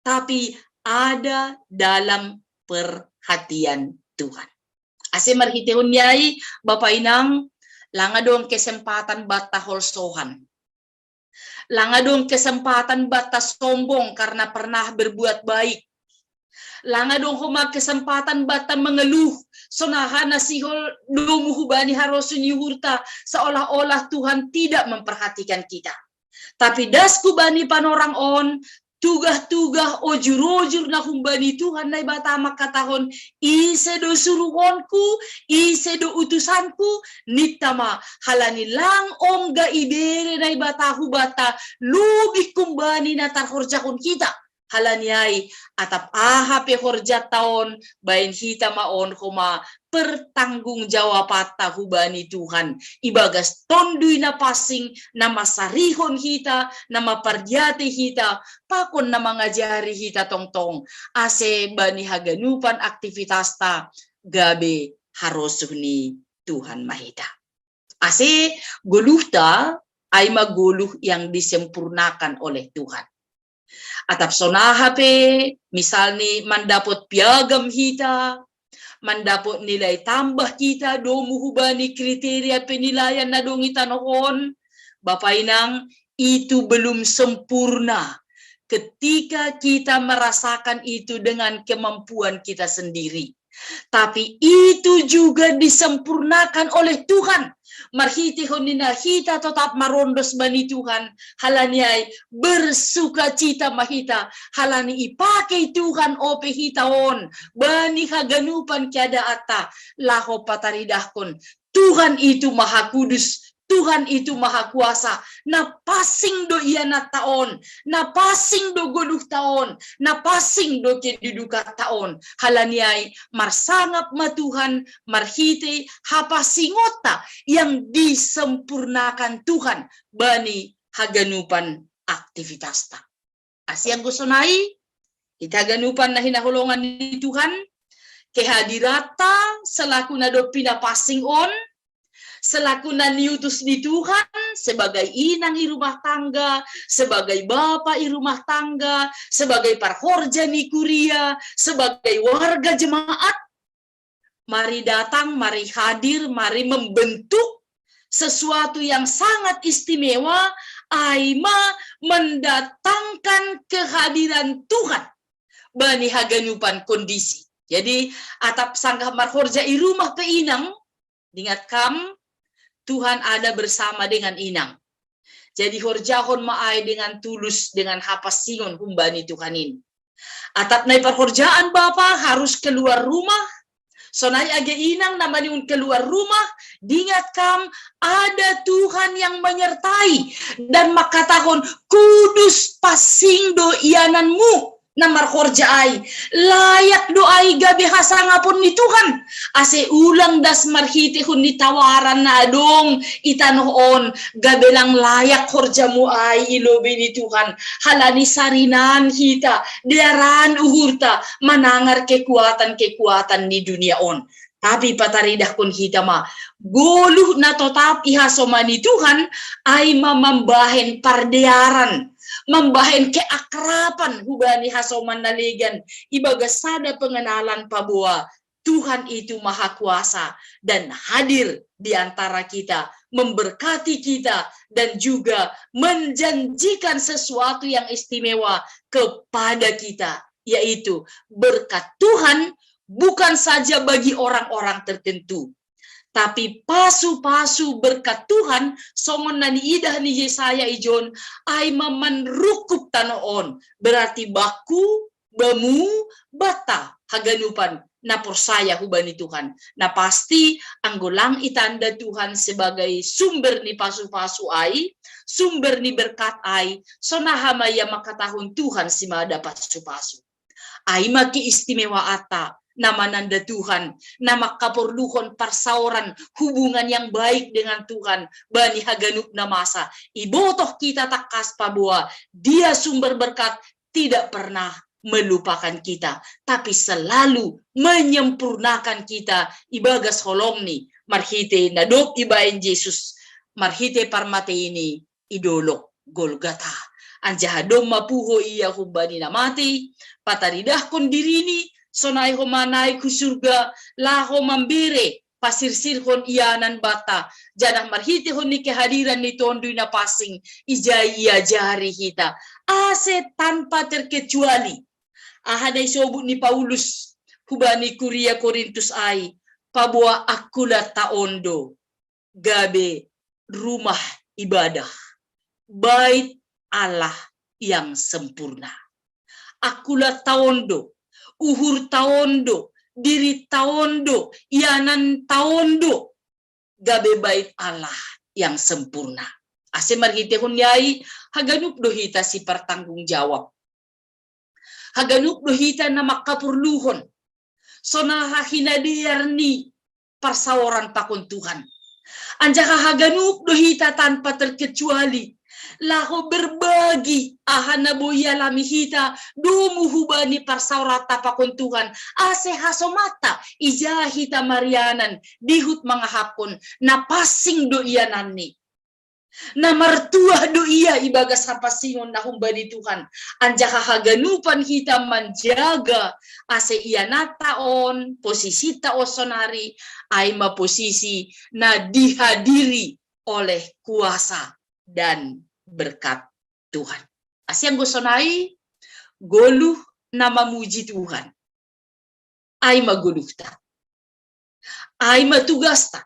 tapi ada dalam perhatian Tuhan. Ase marhitehon ni ai, Bapa Inang, lang adong kesempatan banta holsohan. Lang adong kesempatan banta sombong karena pernah berbuat baik. Lang adong homa kesempatan banta mengeluh, sonaha na sihol domu hubani harosuh ni uhurta, seolah-olah Tuhan tidak memperhatikan kita. Tapi dasku bani panorang on, tugah-tugah, ojur-ojur na humbani Tuhan Naibata mangkatahon, ise do suruhonku, ise do utusanku, ninta ma, halani lang ongga ibere Naibata hubanta lobih humbani na tarhorjahon hita. Halani ai, atap aha pe horjanta on, baen hita ma on homa pertanggungjawabanta hubani Tuhan, ibagas Tondui Na Passing na mansarihon hita, na mampardiatei hita, pakon na mangajari hita tongtong, ase bani haganupan aktivitasta gabe harosuh ni Tuhan ma hita. Ase goluhta ai ma goluh yang disempurnakan oleh Tuhan. Atap sonaha pe, misalni mandapot piagam hita, mandapot nilai tambah hita domu hubani kriteria penilaian na dong i tanoh on, Bapa Inang, itu belum sempurna ketika kita merasakan itu dengan kemampuan kita sendiri. Tapi itu juga disempurnakan oleh Tuhan. Marhitehon ni na hita totap marondos bani Tuhan, halani ai bersukacita ma hita, halani ipake Tuhan ope hita on bani haganupan keadaanta, laho pataridahkon Tuhan itu Maha Kudus, Tuhan itu Maha Kuasa, na passing do iananta on, na passing do goluhta on, na passing do kedudukanta on. Halani ai marsangap ma Tuhan marhite hapassingonta yang disempurnakan Tuhan bani haganupan aktivitasta. Ase anggo sonai, hita haganupan na hinaholongan ni Tuhan, kehadiranta selaku na dob pinapassing on, selaku na niutus ni Tuhan, sebagai inang i rumah tangga, sebagai bapa i rumah tangga, sebagai parhorja ni kuria, sebagai warga jemaat, mari datang, mari hadir, mari membentuk sesuatu yang sangat istimewa, ai ma mendatangkan kehadiran Tuhan bani haganupan kondisi. Jadi, atap sanggah marhorja i rumah pe inang, ingat kam, Tuhan ada bersama dengan inang. Jadi horjahon ma ai dengan tulus, dengan hapasingon humbani Tuhan in. Atap nai parhorjaan bapa harus keluar rumah, sonai age inang na maningon keluar rumah, ingat kam, ada Tuhan yang menyertai dan mangkatahon, kudus, pasing do iananmu na marhorja ai, layak do ai gabe hasangapon ni Tuhan, ase ulang das marhitehon ni tawaran na adong i tanoh on, gabe lang layak horjamu ai i lobei ni Tuhan, halani sarinan hita, dearan uhurta manangar kekuatan-kekuatan ni dunia on. Tapi pataridahkon hita ma, goluh na totap i hasoman ni Tuhan, ai ma mambahen pardearan, mambahen keakraban hubani hasoman na legan, ibagas sada pengenalan paboa Tuhan itu maha kuasa dan hadir di antara kita, memberkati kita, dan juga menjanjikan sesuatu yang istimewa kepada kita, yaitu berkat Tuhan bukan saja bagi orang-orang tertentu, tapi pasu-pasu berkat Tuhan, songon na niidah ni Yesaya ijon, ai ma manrukup tanoh on, berarti bangku, bamu, banta, haganupan na porsaya hubani Tuhan. Na pasti, anggo lang itanda Tuhan sebagai sumber ni pasu-pasu ai, sumber ni berkat ai, sonaha ma ia mangkatahon Tuhan simada pasu-pasu. Ai ma keistimewaanta, na mananda Tuhan, na mangkaporluhon parsaoran, hubungan yang baik dengan Tuhan bani haganup na masa. Ibotoh kita tangkas paboa, Dia sumber berkat tidak pernah melupakan kita, tapi selalu menyempurnakan kita ibagas holongni marhite na dob ibaen Jesus marhite parmatei ni i dolok Golgata. Anjaha domma puho ia humbani na matei, pataridahkon dirini, sonai homa naik hu surga, laho mambere pasirsirhon ianan banta, janah marhitehon ni kehadiran ni Tonduy Napansing, ijai iajari hita, ase tanpa terkecuali, aha na isobut ni Paulus hubani kuria Korintus ai, paboa angkulanta on do gabe rumah ibadah, bait Allah yang sempurna. Angkulanta on do, uhurta on do, dirinta on do, iananta on do gabe bait Allah yang sempurna. Ase marhitehon ni ai, haganup do hita sipartanggung jawab. Haganup do hita na mangkaporluhon, sonaha hinadear ni parsaoran pakon Tuhan. Anjaha haganup do hita tanpa terkecuali laho berbagi aha na boi ialami hita, domu hubani parsaoranta pakon Tuhan, ase hasomanta ija hita marianan dihut mangahaphon, na pansing do iananni. Na martuah do ia ibagas hapansingon na humbani Tuhan, anjaha haganupan hita manjaga ase iananta on, posisinta on sonari, ai ma posisi na dihadiri oleh kuasa dan berkat Tuhan. Ase anggo sonai, goluh na mamuji Tuhan. Ai ma goluhta. Ai ma tugasta.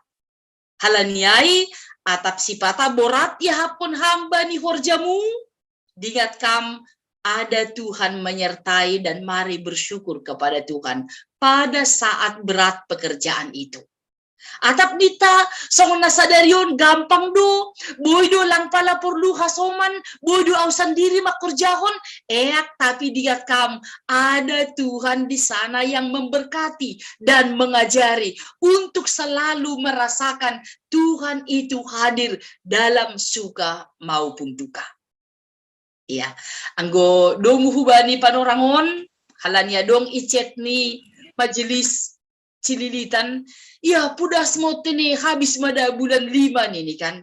Halani ai, atap sipata borat iahapkon hamba ni horjamu, ingat kam, ada Tuhan menyertai dan mari bersyukur kepada Tuhan pada saat berat pekerjaan itu. Atap ninta, songon na sadari on gampang do, boi do lang pala porlu hasoman, boi do au sandiri mangkorjahon, eak, tapi ingat kam, ada Tuhan di sana yang memberkati dan mengajari untuk selalu merasakan Tuhan itu hadir dalam suka maupun duka. Ia, anggo domu hubani panorang on, halani adong i chat ni majelis Cililitan, ia, pudas ma on tene, habis ma da bulan lima nini kan.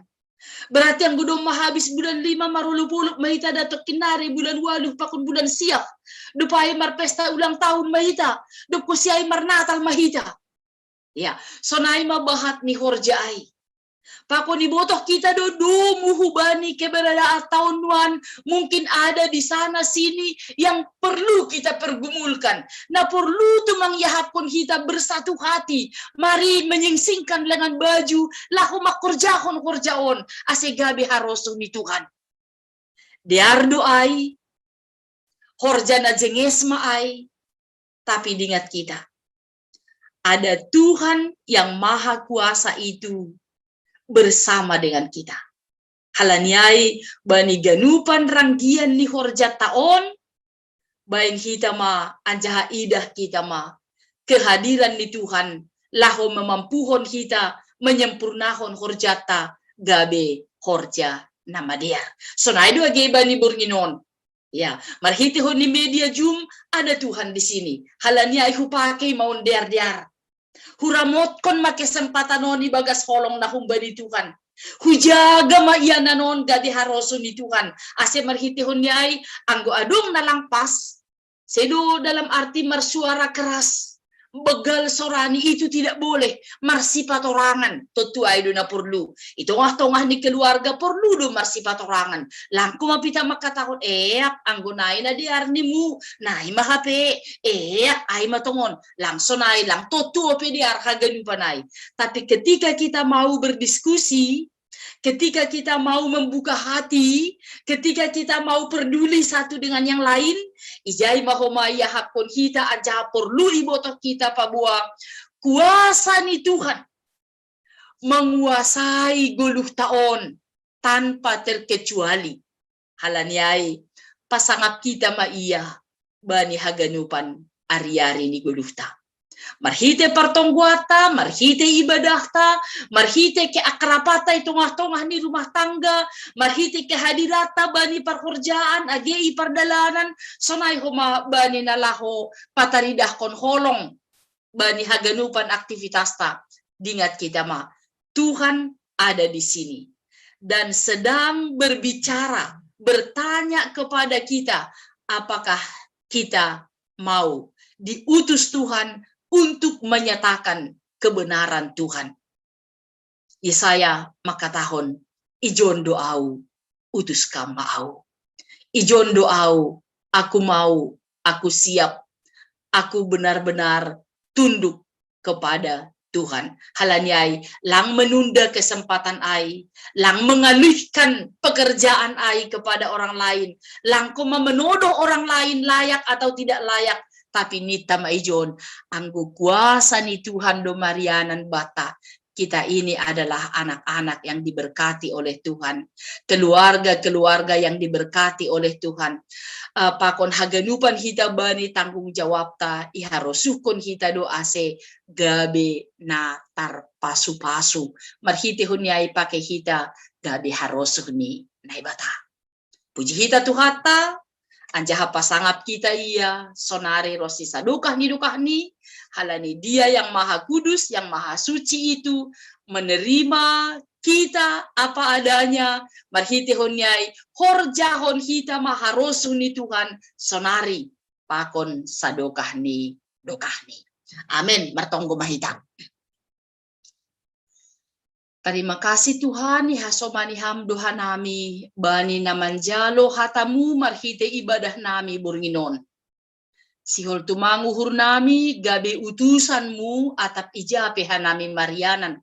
Berarti anggo domma habis bulan lima, marolopolop ma hita da tongkin nari bulan ualuh pakon bulan sia. Dob ai marpesta ulang tahun ma hita, dob hosi ai marnatal ma hita. Ia, sonai ma bahat ni horja ai. Pakon ibotoh kita do domu hubani keberadaan taon nuan, mungkin ada di sana sini yang perlu kita pergumulkan. Na perlu tu mangiahapkon kita bersatu hati, mari menyingsingkan lengan baju, laho mangkorjahon horja on, ase gabe harosuh ni Tuhan. Dear do ai, horja na jenges ma ai, tapi diingat kita, ada Tuhan yang Maha Kuasa itu bersama dengan kita. Halani ai, bani ganupan ranggian ni horjanta on, baen hita ma anjaha idah hita ma kehadiran ni Tuhan, laho mamampuhon hita menyempurnahon horjanta gabe horja na madear. Sonai do age bani borngin on. Ya, marhitehon ni media Zoom, ada Tuhan di sini. Halani ai hupake ma on dear-dear. Huramotkon ma kesempatan on ibagas holong na humbani Tuhan. Hujaga ma ia nanon gabe harosuh ni Tuhan. Ase marhitehon ni ai, anggo adong na lang pas, sedo dalam arti marsuara keras, begal sorani, itu tidak boleh, marsipatorangan. Tontu ai do na porlu. I tongah-tongah ni keluarga porlu do marsipatorangan. Lang homa hita mangkatahon, "Eak, anggo nai na dear nimu, nai ma hape, eak, ai ma tongon." Lang sonai, lang tontu ope dear haganupan ai. Tapi ketika kita mau berdiskusi, ketika kita mau membuka hati, ketika kita mau peduli satu dengan yang lain, ijai ma homa iahapkon hita anjaha porlu ibotoh hita paboa kuasa ni Tuhan menguasai goluhta on tanpa terkecuali. Halani ai, pasangap hita ma ia bani haganupan ari-ari ni goluhta. Marhite partonggoanta, marhite ibadahta, marhite keakrapanta i tongah-tongah ni rumah tangga, marhite kehadiranta bani parhorjaan, age i pardalanan, sonai homa bani na laho pataridahkon holong bani haganupan aktivitasta. Diingat hita ma, Tuhan ada di sini dan sedang berbicara, bertanya kepada kita, apakah kita mau diutus Tuhan untuk menyatakan kebenaran Tuhan. Yesaya mangkatahon, "Ijon do Au, utus Kam ma Au." Ijon do Au, aku mau, aku siap, aku benar-benar tunduk kepada Tuhan. Halani ai, lang menunda kesempatan ai, lang mengalihkan pekerjaan ai kepada orang lain, lang homa manodoh orang lain layak atau tidak layak, tapi ninta ma ijon, anggo kuasa ni Tuhan do marianan banta, kita ini adalah anak-anak yang diberkati oleh Tuhan, keluarga-keluarga yang diberkati oleh Tuhan. Uh, pakon haganupan hita bani tanggung jawabta, iharosuhkon hita do ase gabe na tarpasu-pasu. Marhitehon ni ai pake hita gabe harosuh ni Naibata. Puji hita Tuhanta, anjaha pasangap hita ia, sonari ronsi sadokah ni dokahni, halani Dia yang Maha Kudus, yang Maha Suci itu menerima kita apa adanya, marhitehon ni ai, horjahon hita ma harosuh ni Tuhan, sonari pakon sadokah ni dokahni. Amen. Martonggo ma hita. Tarima kasih Tuhan, ihasomani Ham do hanami, bani na manjalo hata-Mu marhite ibadah nami borngin on. Sihol tumang uhur nami, gabe utusan-Mu, atap ija pe hanami marianan.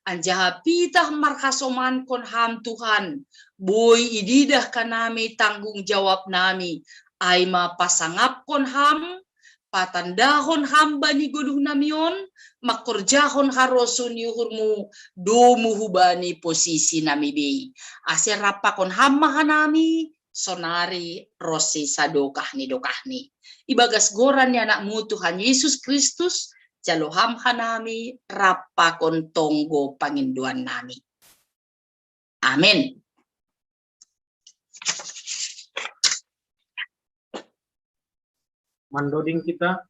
Anjaha pitah marhasomankon Ham Tuhan, boi ididah hanami tanggung jawab nami, ai ma pasangapkon Ham, patandahon Ham bani goluh nami on, mangkorjahon harosuh ni uhur-Mu, domu hubani posisi nami bei. Ase rap pakon Ham ma hanami, sonari ronsi sadokah ni dokahni. Ibagas goran ni Anak-Mu Tuhan Yesus Kristus, jalo Ham hanami rap pakon tonggo pangindoan nami. Amen. Mandoding hita.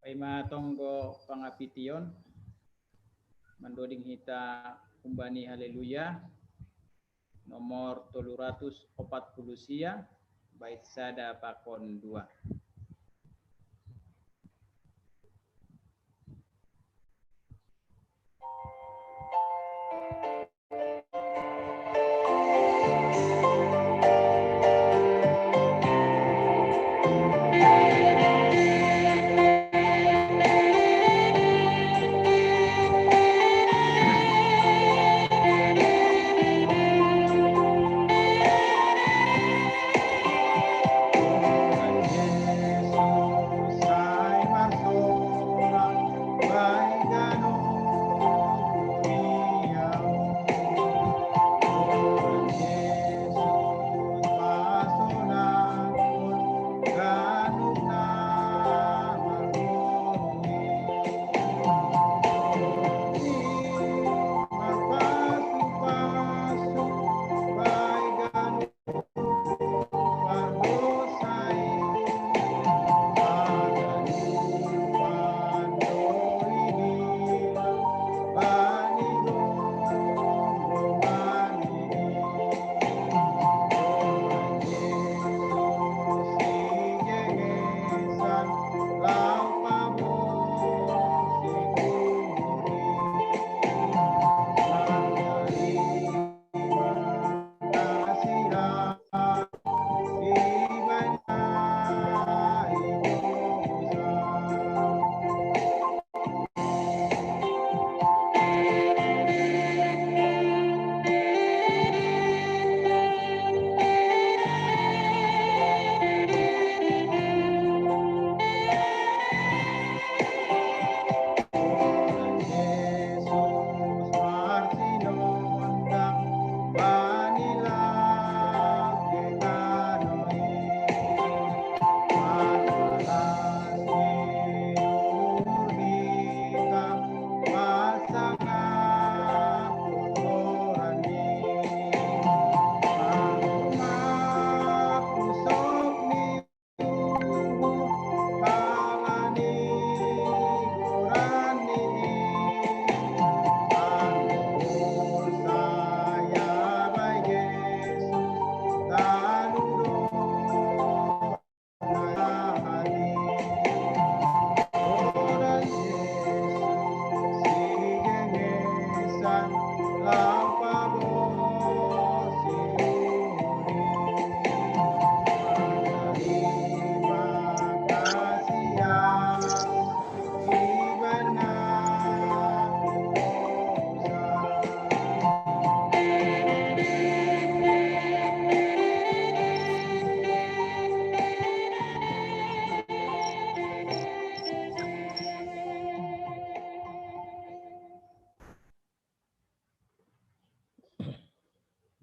Paima tonggo pangapition, mandoding hita humbani Haleluya, nomor tolu ratus opat puluh sia, bait sada pakon dua.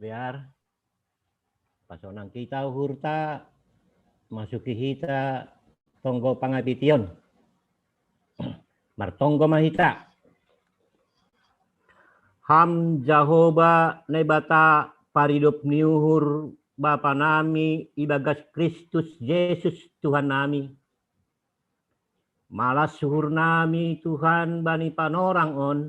Biar pasonang kita uhurta, masuki hita tonggo pangapition. Martonggo ma hita. Ham Jahowa Naibata, paridop ni uhur Bapa nami ibagas Kristus Jesus Tuhan nami. Malas uhur nami Tuhan bani panorang on.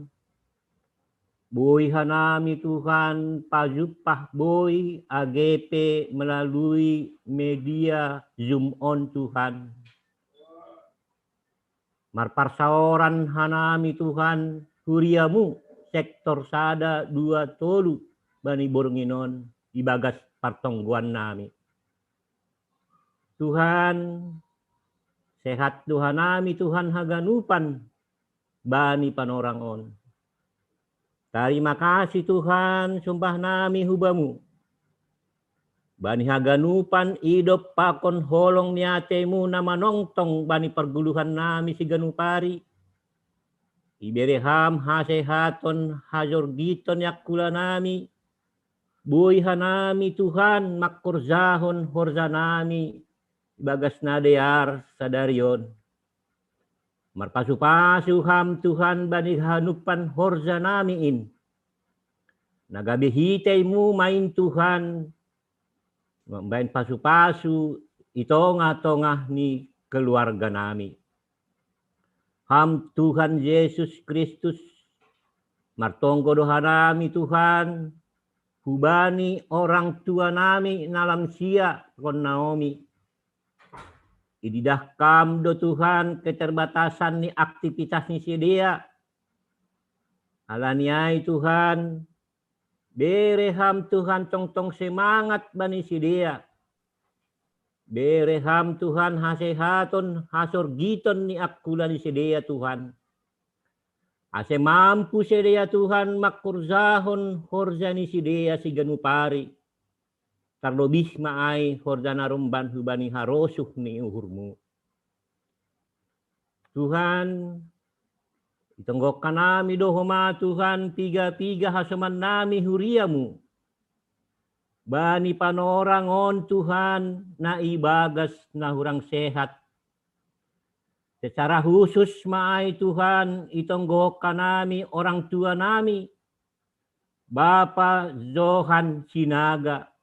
Boi hanami Tuhan pajumpah boi age pe melalui media Zoom on Tuhan. Marparsaoran hanami Tuhan huriamu sektor sada dua tolu bani borngin on ibagas partonggoan nami. Tuhan, sehat do hanami Tuhan haganupan bani panorang on. Tarima kasih Tuhan, sumpah nami hubamu. Bani haganupan idop pakon holong ni atemu na manongtong bani parguluhan nami siganup ari. Ibere ham hasehaton hajorgiton ni angkula nami. Boi hanami Tuhan mangkorjahon horja nami ibagas na dear sadari on. Marpasupasu ham Tuhan bani hanupan horja nami in. Na gabe hiteimu main Tuhan, mambaen pasupasu i tongah-tongah ni keluarga nami. Ham Tuhan Jesus Kristus, martonggo do hanami Tuhan, hubani orang tua nami na lam sia kon Naomi. Ididah kam do Tuhan keterbatasan ni aktivitas ni sidea. Alani ai Tuhan, bere ham Tuhan tongtong semangat bani sidea. Bere ham Tuhan hasehaton hasorgiton ni angkula ni sidea Tuhan. Ase mampu sidea Tuhan mangkorjahon horja ni sidea siganup ari. Tarlobih ma ai horja na romban hubani harosuh ni uhurmu. Tuhan, itonggohkan nami do homa Tuhan piga-piga hasoman nami huriamu. Bani panorang on Tuhan na ibagas na hurang sehat. Secara khusus ma ai Tuhan itonggohkan nami orang tua nami. Bapa Johan Sinaga.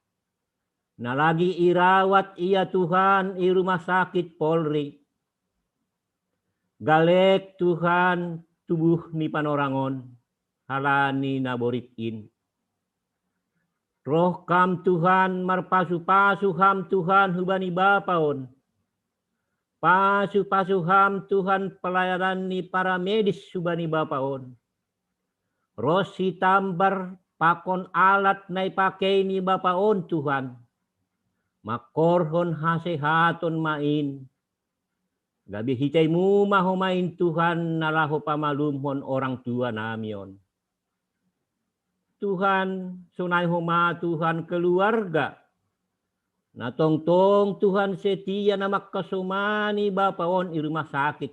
Na lagi irawat ia Tuhan i rumah sakit Polri. Galek Tuhan tubuh ni panorang on, halani na borit in. Roh kam Tuhan marpasupasu ham Tuhan hubani bapa on. Pasupasu ham Tuhan pelayanan ni paramedis hubani bapa on. Ronsi tambar pakon alat na ipakei ni bapa on Tuhan. Mangkorhon hasehaton ma in. Gabe hiteimu ma homa in Tuhan na laho pamalumhon orang tua nami on. Tuhan, sonai homa Tuhan keluarga. Na tongtong Tuhan setia na mangkasomani bapa on i rumah sakit.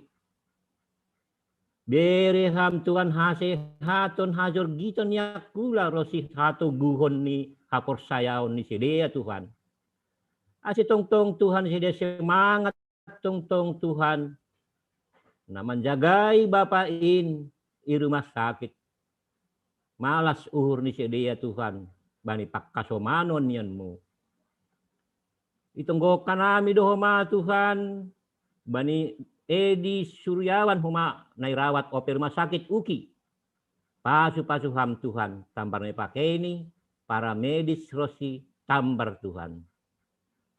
Bere ham Tuhan hasehaton hajorgiton ni angkula ronsi hatoguhon ni haporsayaon ni sidea Tuhan. Ase tongtong Tuhan sidea semangat tongtong Tuhan na manjagai bapa in i rumah sakit. Malas uhur ni sidea Tuhan bani pangkasomanon ni onmu. Itonggohkan nami do homa Tuhan bani Edi Suryawan homa na irawat ope rumah sakit UKI. Pasupasu ham Tuhan tambar na ipakei ni paramedis ronsi tambar Tuhan.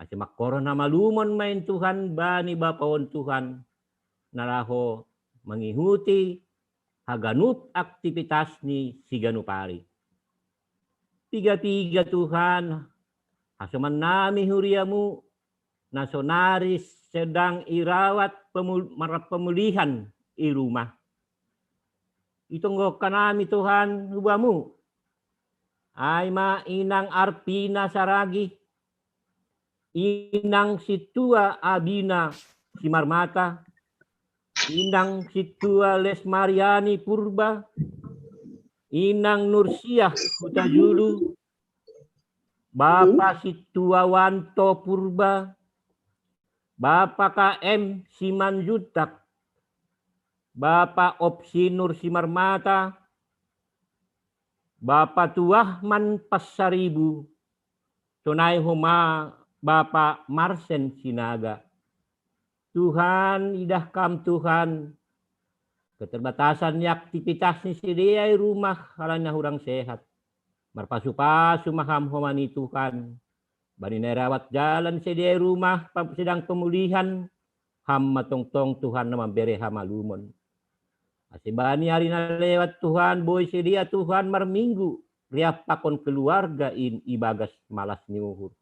Ase mangkorhon hamalumon ma in Tuhan bani bapa on Tuhan na laho mangihuti haganup aktivitas ni siganup ari. Piga-piga Tuhan, hasoman nami huriamu na sonari sedang irawat pemul- marpemulihan i rumah. Itonggohkan nami Tuhan hubamu. Ai ma inang Arpina Saragih, inang sintua Abina Simarmata, inang sintua Lesmariani Purba, inang Nursiah Hutajulu, Bapa Situawanto Purba, Bapa K M Simanjuntak, Bapa Opsinur Simarmata, Bapa Tuahman Passaribu, sonai homa Bapa Marsen Sinaga. Tuhan, idah Kam Tuhan, keterbatasan ni aktivitas ni sidea i rumah halani na hurang sehat. Marpasu-pasu ma Ham homa ni Tuhan, bani na irawat jala ni sidea i rumah pa-, sedang pemulihan, Ham ma tongtong Tuhan na mambere hamalumon. Ase bani ari na lewat Tuhan, boi sidea Tuhan marminggu, riap pakon keluarga in ibagas malas ni uhur.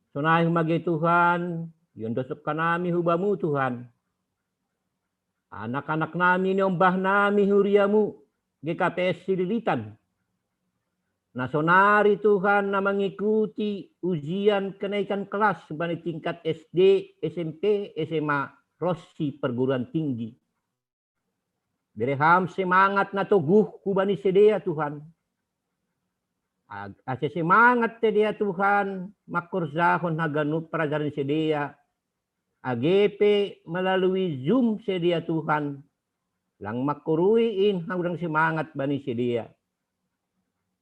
Sonai homa ge Tuhan, iondoskan hami hu Bamu Tuhan. Anak-anak nami niombah nami huria-Mu, G K P S Sililitan. Na sonari Tuhan na mengikuti ujian kenaikan kelas bani tingkat S D, S M P, S M A, ronsi perguruan tinggi. Bere Ham semangat na toguh hubani sidea Tuhan. Ag-, ase semangat sidea Tuhan, mangkorjahon haganup parajaran sidea, age pe melalui Zoom sidea Tuhan, lang mangkorui in hurang semangat bani sidea.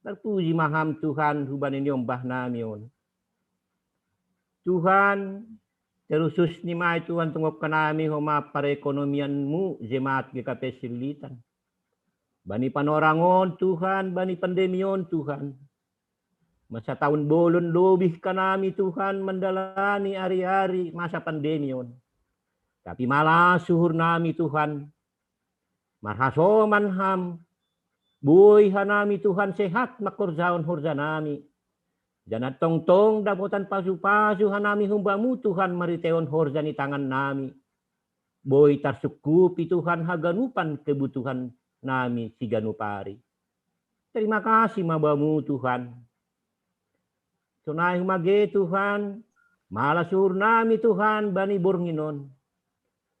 Tarpuji ma Ham Tuhan hubani niombah nami on. Tuhan, terusus ni ma i Tuhan tonggohon nami homa perekonomian-Mu jemaat G K P Sililitan. Bani panorang on Tuhan, bani pandemi on Tuhan. Masa tahun bolon lobih hanami Tuhan mandalani ari-ari masa pandemi on. Tapi malas uhur nami Tuhan, marhasoman Ham, boi hanami Tuhan sehat mangkorjahon horja nami. Janah tongtong dapotan pasu-pasu hanami hum Bamu Tuhan marhiteihon horja ni tangan nami. Boi tarsungkupi Tuhan haganupan kebutuhan nami siganup ari. Tarima kasih ma Bamu Tuhan. Sonai homa ge Tuhan, malas uhur nami Tuhan bani borngin on.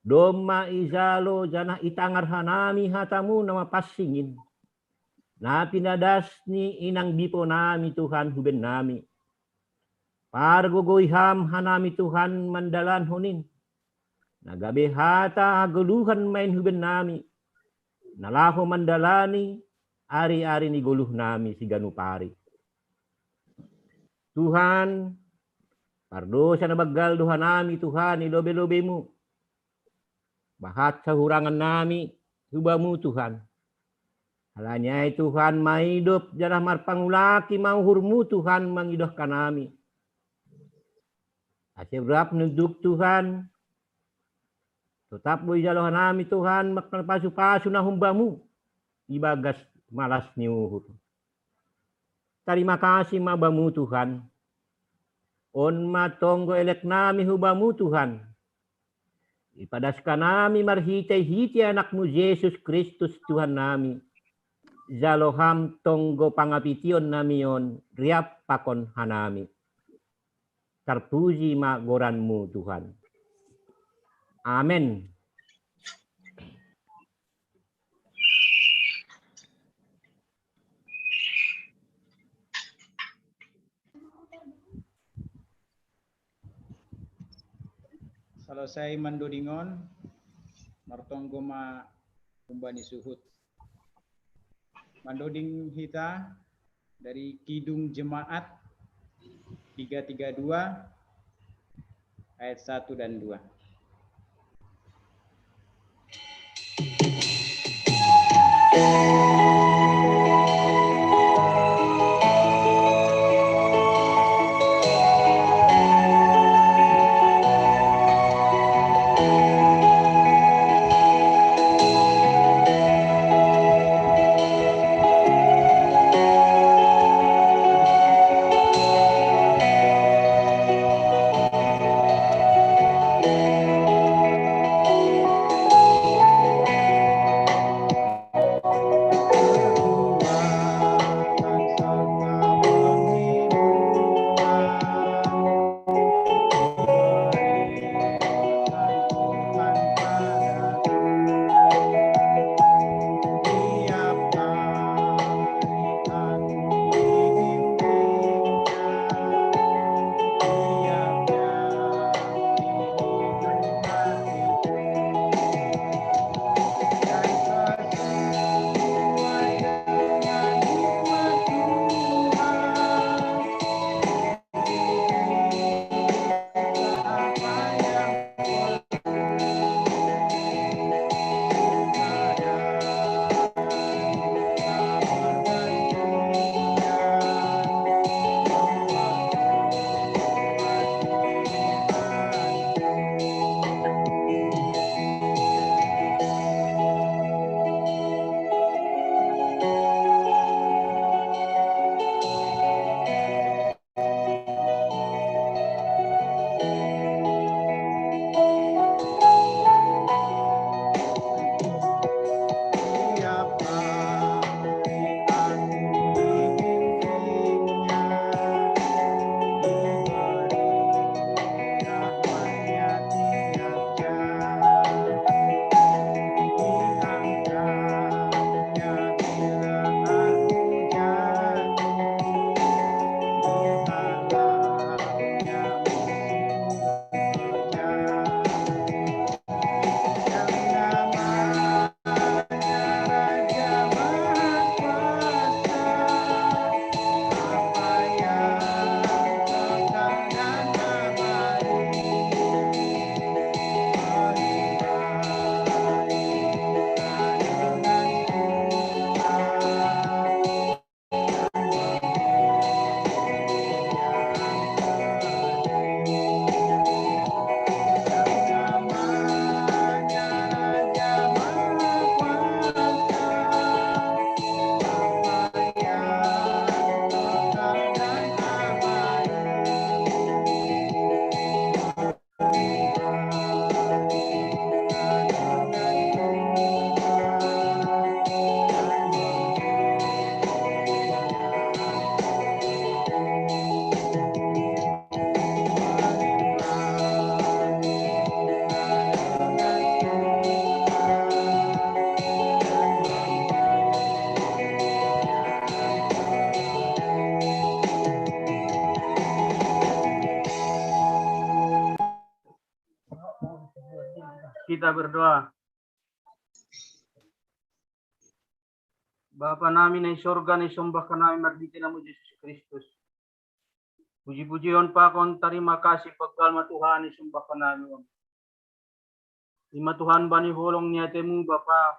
Domma ijalo janah itangar hanami hata-Mu na mapansing in, na pinadas ni inang bipo nami Tuhan hu bennami. Pargogoi Ham hanami Tuhan mandalankon in, na gabe hata hagoluhan ma in hu bennami, na laho mandalani ari-ari ni goluh nami siganup ari. Tuhan, pardosa na banggal do hanami Tuhan i lobei-lobei-Mu. Bahat hahurangan nami hu Bamu Tuhan. Halani ai Tuhan, maidop janah marpangulaki ma uhur-Mu Tuhan mangidohon hanami. Ase rap nunduk Tuhan, totap do ijalo hanami Tuhan marpasu-pasu na hum Bamu ibagas malas ni uhur. Tarima kasih ma Bamu Tuhan. On ma tonggo elek nami hu Bamu Tuhan. Ipadaskan nami marhitei-hitei Anak-Mu Jesus Kristus Tuhan nami. Jalo Ham tonggo pangapition nami on riap pakon hanami. Tarpuji ma goran-Mu Tuhan. Amen. Selesai mandodingon, martonggo ma humbani suhut. Mandoding hita dari Kidung Jemaat tiga tiga dua ayat satu dan dua. Kita berdoa. Bapa nami na i sorga, na isombah hanami marhite Anamu Jesus Kristus. Puji-pujion pakon tarima kasih panggalma Tuhan isombah hanami on. Ima Tuhan bani holong ni ateMu Bapa,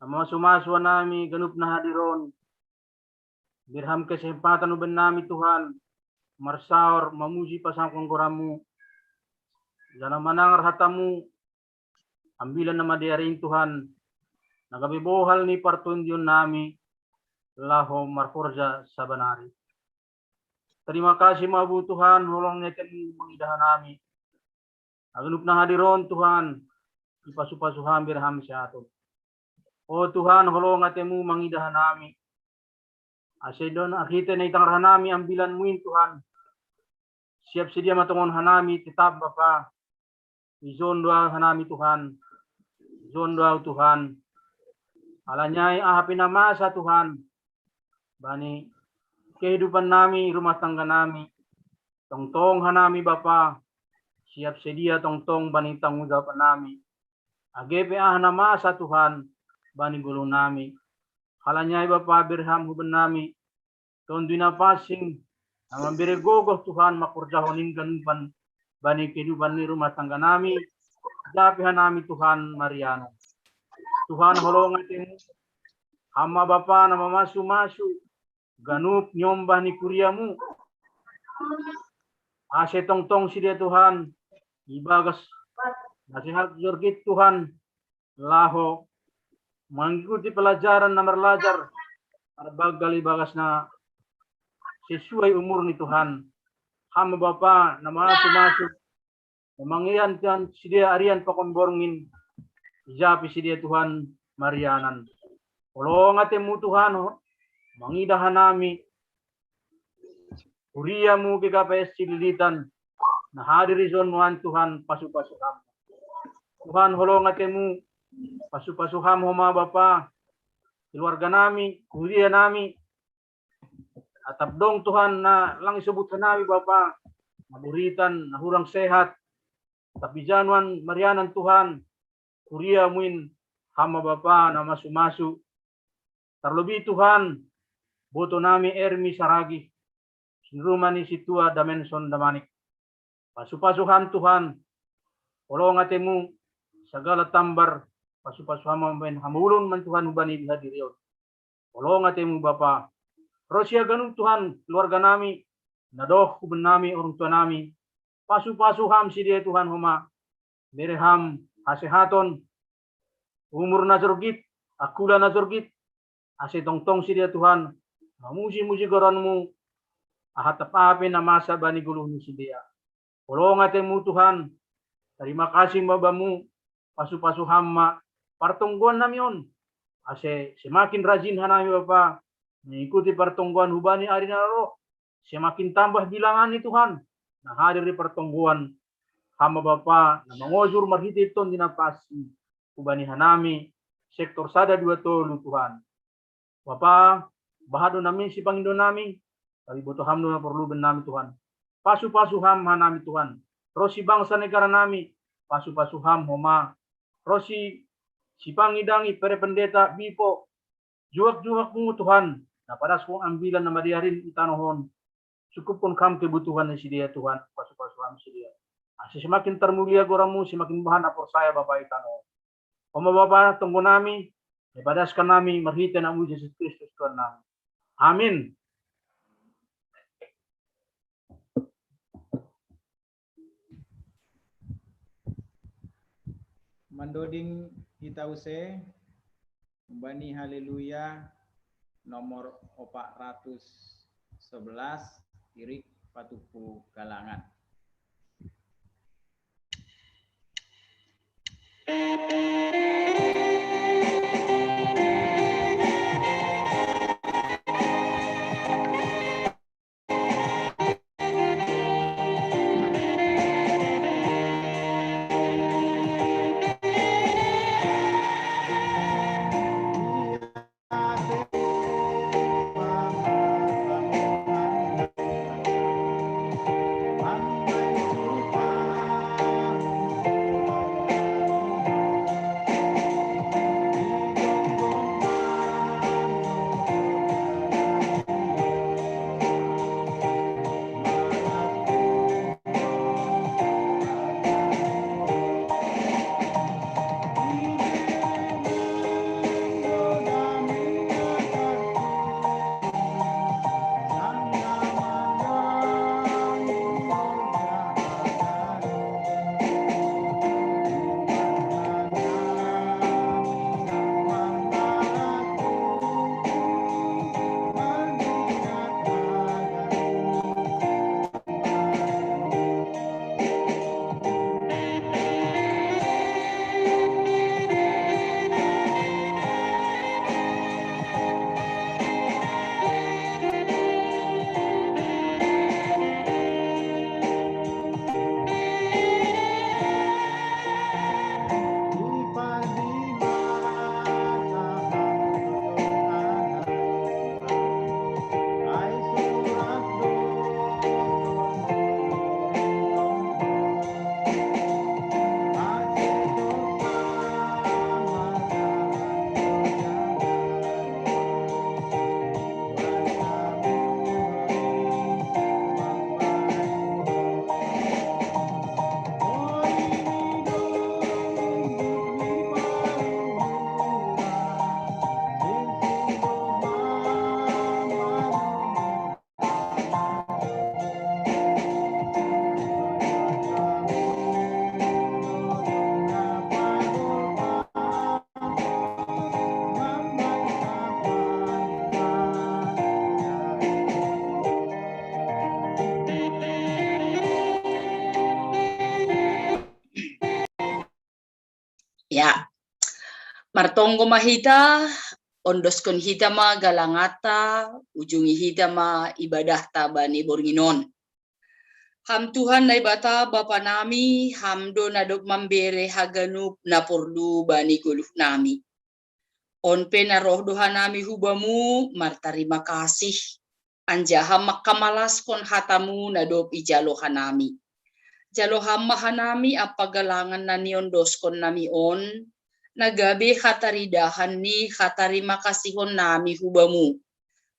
na mamasu-masu hanami ganup na hadir on. Bere Ham kesempatan hubahen nami Tuhan, marsaor mamuji pasangapkon goranMu, janah manangar hataMu, ambilan na madear in Tuhan, na gabe bohal ni partondion nami, laho marhorja sabanari. Tarima kasih ma Bapa Tuhan, holong ni ateMu mangidah hanami. Na ganup na hadir on Tuhan, ipasu-pasu Ham, bere Ham hasehaton. O Tuhan, holong ateMu mangidah hanami. Ase don arhite na itangar hanami ambilanMu in Tuhan. Siap sedia ma tongon hanami tetap Bapa. Ijon do ahu hanami Tuhan. Ijon do ahu Tuhan. Alani ai aha pe na masa Tuhan. Bani kehidupan nami, rumah tangga nami. Tongtong hanami Bapa. Siap sedia tongtong bani tanggung jawab nami. Age pe aha na masa Tuhan, bani goluh nami. Alani ai Bapa bere Ham hubahen nami. Tonduy Na Pansing, na mambere gogoh Tuhan mangkorjahon in ganupan, bani kehidupan ni rumah tangga nami, ija pe hanami Tuhan marianan. Tuhan holong ateMu, Ham ma Bapa na mamasu-masu, ganup nyombah ni kuriaMu. Ase tongtong sidea Tuhan, ibagas na sehat jorgit Tuhan, laho mangikuti pelajaran na marlajar, marbanggal ibagas na sesuai umur ni Tuhan. Ham ma Bapa na mamasu-masu, na mangian Tuhan sidea arian pakon borngin, ija pe sidea Tuhan marianan. Holong ateMu Tuhan, mangidah hanami, kuriaMu GKPS Cililitan, na hadir ijon nuan Tuhan pasu-pasu Ham. Tuhan holong ateMu, pasu-pasu Ham homa Bapa, keluarga nami, kuria nami, atap dong Tuhan na lang isobut hanami Bapa, na buritan, na hurang sehat, tapi ija nuan marianan Tuhan, kuriaMu in Ham ma Bapa na mamasu-masu. Tarlobih Tuhan, boto nami Ermi Saragih, sinur rumah ni sintua Damenson Damanik. Pasu-pasu Ham Tuhan, holong ateMu, sagala tambar, pasu-pasu Ham mambahen hamuliaon man Tuhan hubani dihadirihon. Holong ateMu Bapa, ro sidea ganup Tuhan, keluarga nami, na doh hubahen nami, orang tua nami, pasu-pasu Ham sidea Tuhan homa, bere Ham hasehaton, umur na jorgit, angkula na jorgit, ase tongtong sidea Tuhan, mamuji-muji goranMu, atap aha pe na masa bani goluh ni sidea. Holong ateMu Tuhan, tarima kasih ma Bamu, pasu-pasu Ham ma partonggoan nami on, ase semakin rajin hanami Bapa, mengikuti partonggoan hubani ari na ro, semakin tambah bilangan ni Tuhan, na hadir di partonggoan, Ham ma Bapa, na mangojur marhite Tondi Na Pansing, hubani hanami, sektor sada dua tolu Tuhan. Bapa, bahat do nami sipangindo nami, tapi boto Ham do na porlu hubahen nami Tuhan. Pasu-pasu Ham hanami Tuhan. Ro sibangsa negara nami, pasu-pasu Ham homa. Ro si, sipangidangi bere pendeta Bipo, juak-juakMu Tuhan, na padashon ambilan na madear in i tanoh on. Cukupkon Ham kebutuhan ni sidea Tuhan, pasu-pasu Ham sidea. Ase semakin tarmulia goranMu, semakin bahan na porsaya Bapa i tanoh on. Homa Bapa tonggo nami, na ipadashon nami marhite AnakMu Jesus Kristus Tuhan nami. Amin. Mandoding hita use, humbani Haleluya nomor opat ratus sebelas, irik patupu galangan. Ya, martonggo ma hita, ondoskon hita ma galanganta, ujungi hita ma ibadahta bani borngin on. Ham Tuhan Naibata Bapa nami, Ham do na dob mambere haganup na porlu bani goluh nami. On pe na roh do hanami hu Bamu martarima kasih, anjaha mangkamalaskon hataMu na dob ijalo hanami. Jalo Ham ma hanami ampa galangan na niondoskon nami on, na gabe hataridahan ni hatarima kasihon nami hu Bamu.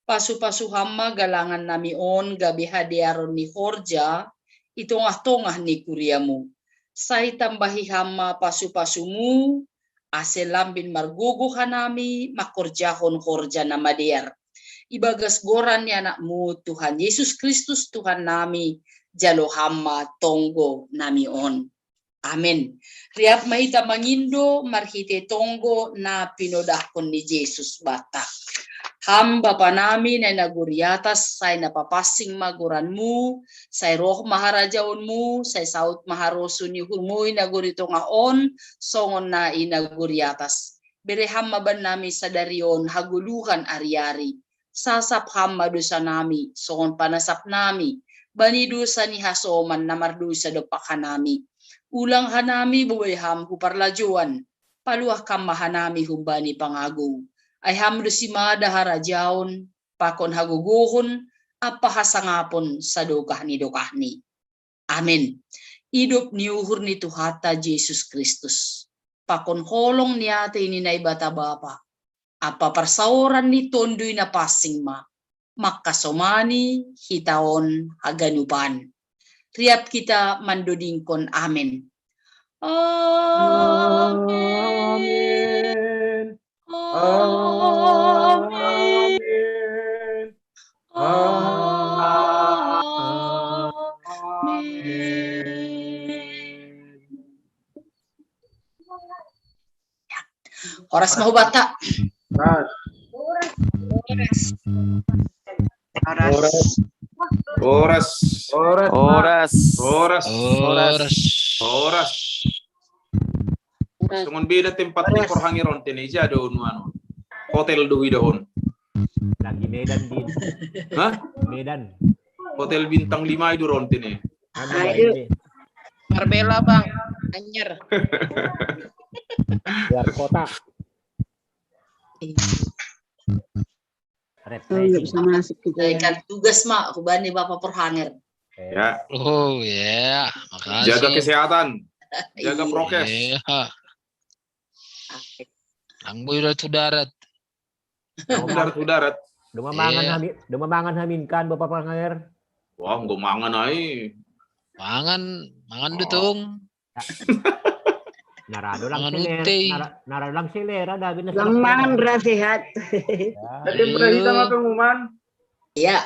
Pasu-pasu Ham ma galangan nami on gabe hadearon ni horja i tongah-tongah ni kuriaMu. Sai tambahi Ham ma pasu-pasuMu, ase lambin margogoh hanami mangkorjahon horja na madear. Ibagas goran ni AnakMu Tuhan Yesus Kristus Tuhan nami, jalo Ham ma tonggo nami on. Amen. Riap ma hita mangindo marhite tonggo na pinodahkon ni Jesus banta. Ham Bapa nami na i nagori atas, sai na papansing ma goranMu, sai roh ma harajaonMu, sai saut ma harosuh ni uhurMu i nagori tongah on, songon na i nagori atas. Bere Ham ma bannami sadari on hagoluhan ari-ari. Sasap Ham ma dosa nami, songon panasap nami bani dosa ni hasoman na mardosa dompak hanami. Ulang hanami bobai Ham hu parlajouan, paluah Ham ma hanami humbani pangagou. Ai Ham do simada harajaon, pakon hagogohon, ampa hasangapon sadokah ni dokahni. Amen. Idop ni uhur ni Tuhanta Jesus Kristus, pakon holong ni atei ni Naibata Bapa, ampa parsaoran ni Tonduy Napansing ma mangkasomani hita on haganupan. Riap hita mandodingkon amen. Amen. Amen. Amen. Amen. Horas ma hubanta. Horas. Horas. Horas. Horas. Horas. Horas. Horas. Horas. Songon beda tempat ni Horas. Porhangir on tene, ija do nuan on. Hotel do huida on. Lagi Medan, Din. Hah? Medan. Hotel bintang lima itu on tene. Anu, Ayo. Ini. Marbella, Bang. Anyer. Luar kota. Iya. Red Oh, nggak Racing. Bisa masuk kita ya. Ikan tugas, Mak. Hubani Bapak Porhangir. Ya. Oh, ya. Makasih. Jaga kesehatan. Jaga Iya. Prokes. Iya. Oke. Nang boy udah tu darat. Udah tu darat. Duma mangan Iya. Hami-, duma mangan hamin kan, Bapak Porhangir? Wah, nggak mangan ai. Mangan, mangan Oh. Dutung. Narado lang Mangan selera, utei. nara-, narado lang selera, dabi na Lang selera. Mangan ra sehat. Ya. Jadi Ayo. Berarti sama pengumuman. Iya.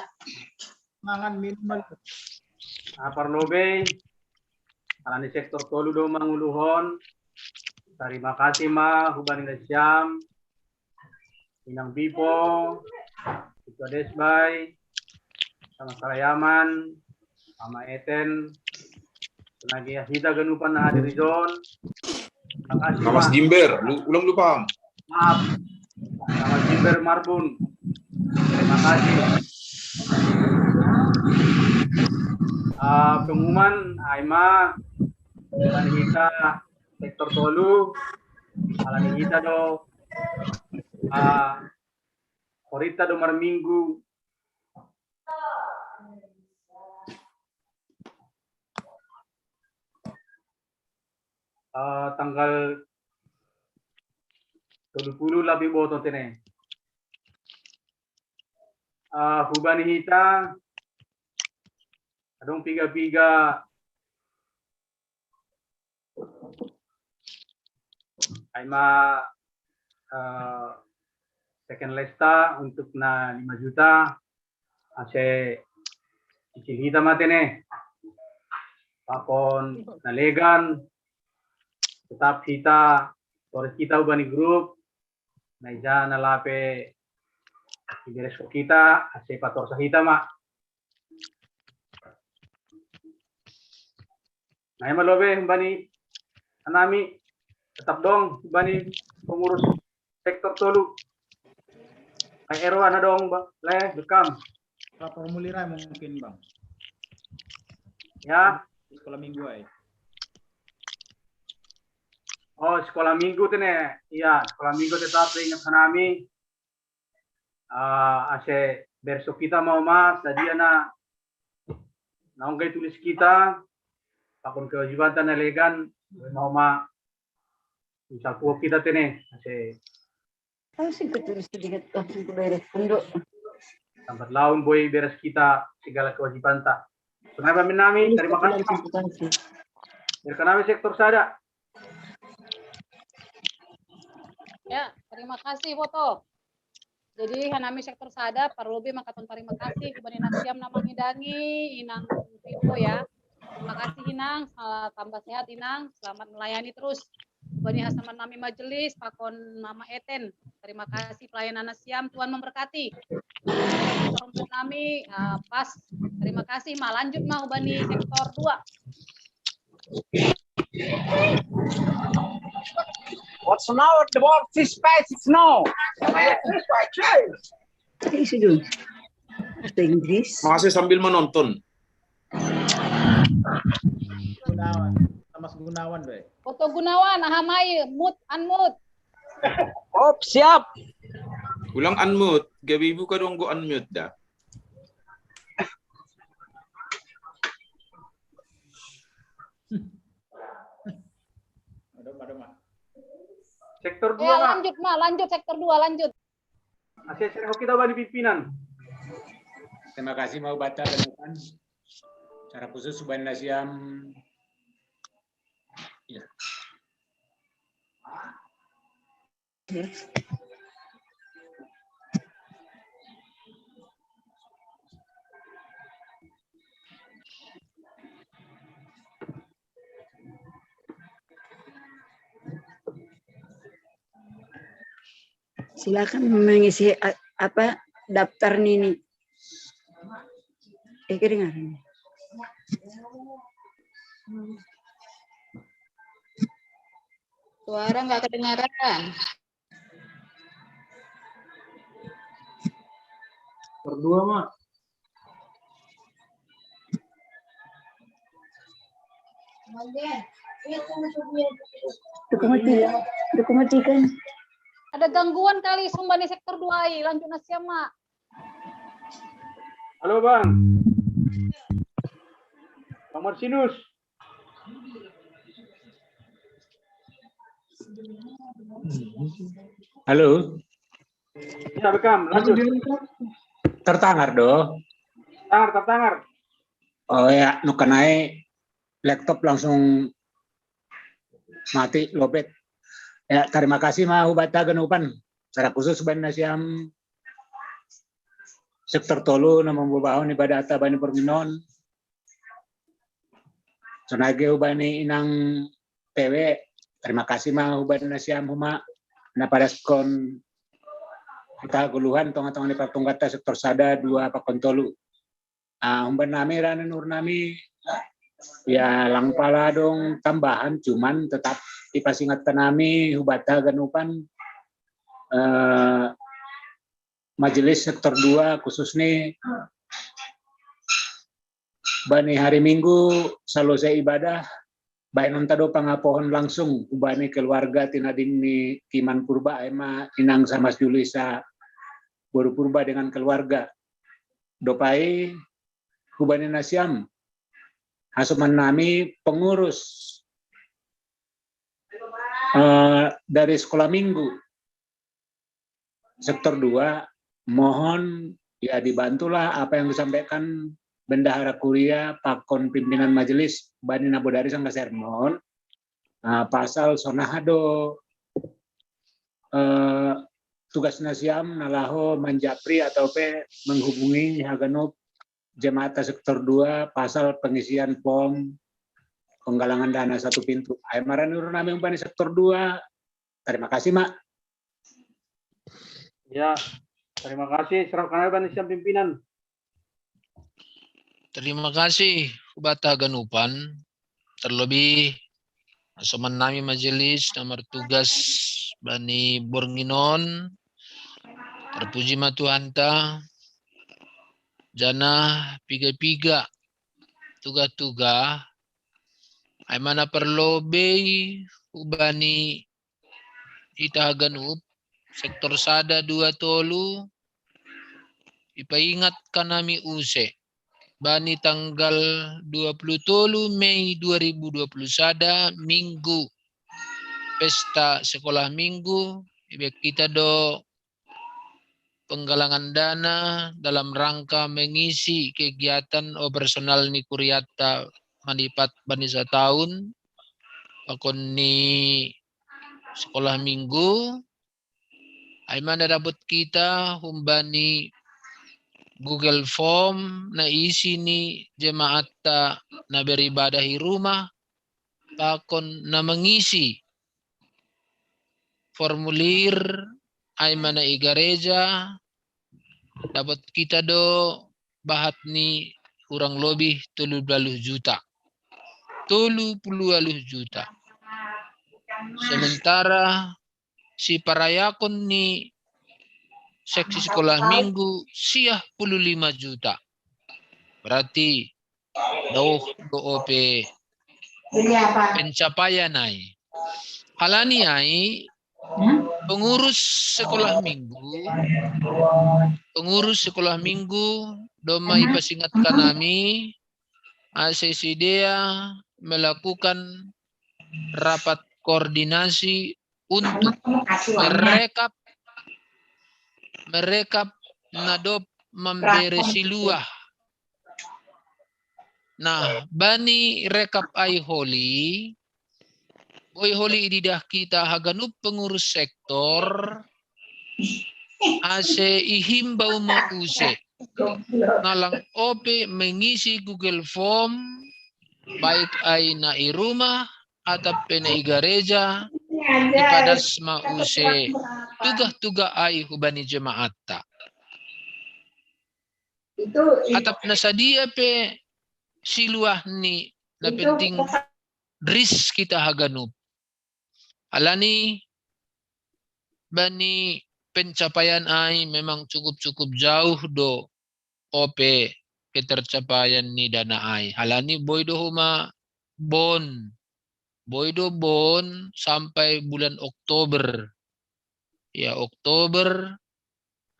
Mangan minimal. Apar lobe, alani sektor tolu do manguluhon. Tarima kasih ma, hubani nasiam. Inang Bipo, Ketua Desbai, Sama Karayaman, Mama Eten, lagi ya, hita ganupan na hadir di zon. Makasih, Mas Pak. Jimber, lu, ulang lupa. Maaf. Sama Jimber Marbun. Terima kasih. Ah, pengumuman, Aima, dan kita sektor tolu, alani hita do, ah, horita do marminggu, ah, tanggal tolu pulu lape boto tene. Ah, hubani hita, adong piga-piga Aima, eh, second lesta untuk na lima juta, ase cicil hita ma tene. Pakon na legan, tetap hita, tores hita hubani grup, na ija na lape iberesko hita, ase patorsa hita ma. Na ima lobe humbani anami, Tetap dong, bani pengurus sektor tolu. Kayak Erwan dong, Bang. Leh, bekam. Formulir aja mungkin, Bang. Ya. Sekolah minggu aja. Oh, sekolah minggu tuh nih. Iya, sekolah minggu tetap ingat nami. Uh, ase berso kita mau ma sadia na naung kai tulis kita pakon kewajiban tanah legan mau ma misal kita tene ase Tahu sih ketulis sedikit langsung ke beres penduk. Sambat laun boi beres kita segala kewajiban ta. Kenapa menami? Terima kasih. Terima kasih sektor sada. Ya, terima kasih Foto. Jadi hanami sektor sada perlu bi makaton terima kasih kepada Inang Siam nama hidangi Inang Vivo ya. Terima kasih Inang, tambah sehat Inang, selamat melayani terus. Bani hasaman nami majelis pakon Mama Eten. Terima kasih pelayanan Siam, Tuhan memberkati. Nami uh, pas. Terima kasih ma, lanjut ma ubani sektor dua. What's now the word this space is no. Isi dulu. Bahasa Inggris. Masih sambil menonton. Gunawan. Mas Gunawan deh. Foto Gunawan, ahamai, mute, unmute. Oh, siap. Ulang unmute. Gabi buka dong go unmute dah. Sektor dua. Ya, lanjut ma, lanjut sektor dua, lanjut. Masih kita bani pimpinan. Terima kasih mau bata teman. Secara khusus Suban Nasiam. Ya. Silakan mengisi apa daftar Nini. Eh, kedengaran. Suara nggak kedengaran. Berdua, Mak. Dokumenti, dokumentikan. Ada gangguan kali sumbani sektor dua i, lanjut Nasiam ma. Halo Bang. Bang Marsinus. Halo. Bisa bekam, lanjut. Tertangar do. Tangar, tertangar. Oh ya, nukanai laptop langsung mati, lobet. Ya, terima kasih ma hubata ganupan. Secara khusus Suban Nasiam sektor tolu na mambobahon ibadah ta bani porminon. Sonage hubani Inang Tewe, terima kasih ma hubani Nasiam huma na padaskon kita guluhan tonga-tonga ni partungkata sektor sada dua pakon tolu. Ah, humban nami ranin ur nami ya lang pala dong tambahan, cuman tetap ipasingat nami hubata ganupan eh, majelis sektor dua khusus ni bani hari Minggu salose ibadah baik nonta do pangapohon langsung ubani keluarga tinading ni Kiman Purba ema Inang Samas Julisa Boru Purba dengan keluarga. Dopai hubani Nasiam hasuman nami pengurus uh, dari sekolah minggu sektor dua mohon ya dibantulah apa yang disampaikan bendahara kuria pakon pimpinan majelis bani nabo dari sangka sermon uh, pasal sonahado uh, tugas Nasiam nalaho manjapri atau pe menghubungi haganup jemaat sektor dua pasal pengisian form penggalangan dana satu pintu. Ai maranuru nami umpani sektor dua. Terima kasih, Mak. Ya, terima kasih. Serahkan aja bani siang pimpinan. Terima kasih Bata Ganupan, terlebih Soman nami majelis na martugas bani borngin on, terpuji ma Tuhanta, janah piga-piga tuga-tuga, ai ma na parlobei hubani hita haganup, sektor sada, dua, tolu, ipaingat hanami use, bani tanggal dua puluh tolu Mei dua ribu dua puluh sada, Minggu, pesta sekolah Minggu, ibaen hita do penggalangan dana dalam rangka mengisi kegiatan operasional ni kuriata manipat bani sataon, pakon ni sekolah Minggu, ai ma na dapot hita humbani Google Form na isi ni jemaatta na beribadah i rumah, pakon na mengisi formulir, ai ma na i gareja, dapot hita do bahat ni hurang lobih tolu puluh juta. Tolu puluh juta. Sementara siparayakon ni seksi sekolah Minggu siah puluh lima juta. Berarti daoh do ope pencapaian ai. Halani ai pengurus sekolah Minggu, pengurus sekolah Minggu domma ipasingat hanami ase sidea melakukan rapat koordinasi untuk merekap, merekap na dob mambere siluah. Nah, bani rekap ai holi, boi holi ididah hita haganup pengurus sektor, ase ihimbau ma use na lang ope mengisi Google Form, baik ai na i rumah atap pe na i gareja, ipadas ma use tuga-tuga ai hubani jemaatta. Atap na sadia pe siluah ni, na penting ris hita haganup. Alani bani pencapaian ai memang cukup-cukup jauh do ope ketercapaian ni dana ai. Alani boi do homa bon. Boi do bon sampai bulan Oktober. Ya, Oktober,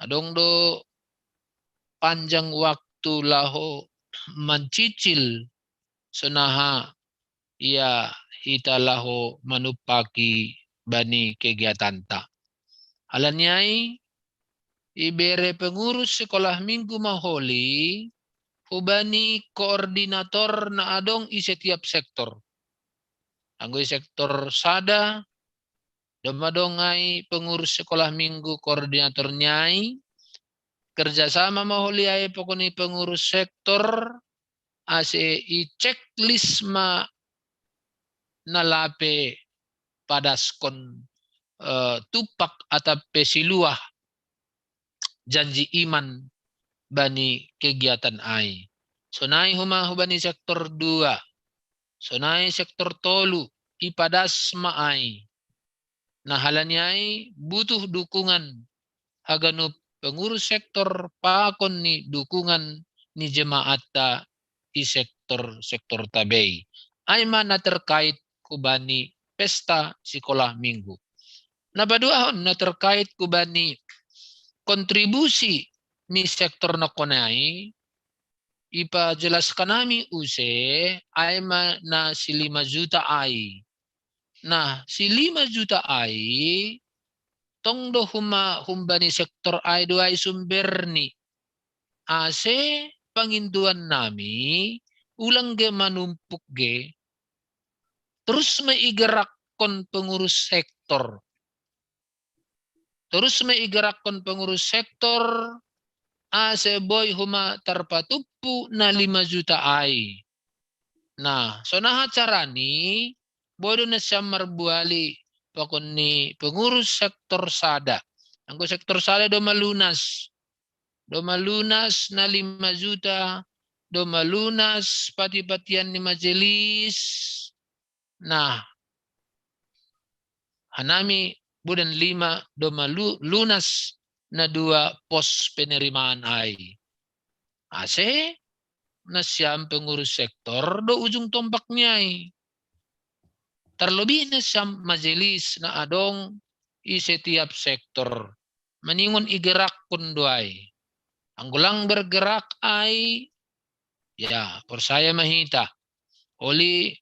adong do panjang waktu laho mancicil sonaha ia hita laho manumpaki bani kegiatanta. Alani ai, ibere pengurus sekolah Minggu ma holi hubani koordinator na adong i setiap sektor. Anggo i sektor sada, domma adong ai pengurus sekolah Minggu koordinatornya ai, kerjasama ma holi ai pakon ni pengurus sektor, ase i checklist ma na lape padaskon, eh, tumpak atap pe siluah janji iman bani kegiatan ai. Sonai homa hubani sektor dua, sonai sektor tolu, ipadas ma ai. Nah, alani ai butuh dukungan haganup pengurus sektor pakon ni dukungan ni jemaatta i sektor-sektorta bei. Ai ma na terkait hubani pesta sikolah Minggu. Na paduahon na terkait hubani kontribusi ni sektor nangkon ai, ipajelaskan nami use, ai ma na silima juta ai. Nah, silima juta ai, tong do homa humbani sektor ai do ai sumberni. Ase pangindoan nami, ulang ge manumpuk ge, terus ma igerakkon pengurus sektor. Terus ma igerakkon pengurus sektor, ase boi homa tarpatumpu na lima juta ai. Nah, sonaha carani, boi do nasiam marbuali pakon ni pengurus sektor sada. Anggo sektor sada do malunas. Do malunas na lima juta, do malunas pati-patian ni majelis. Nah, Hanami bulan lima do malu-, lunas na dua pos penerimaan ai. Ase na siam pengurus sektor do ujung tombak ni ai. Terlebih na siam majelis na adong i setiap sektor. Maningon igerakkon do ai. Anggo lang bergerak ai, ya, porsaya ma hita. Oli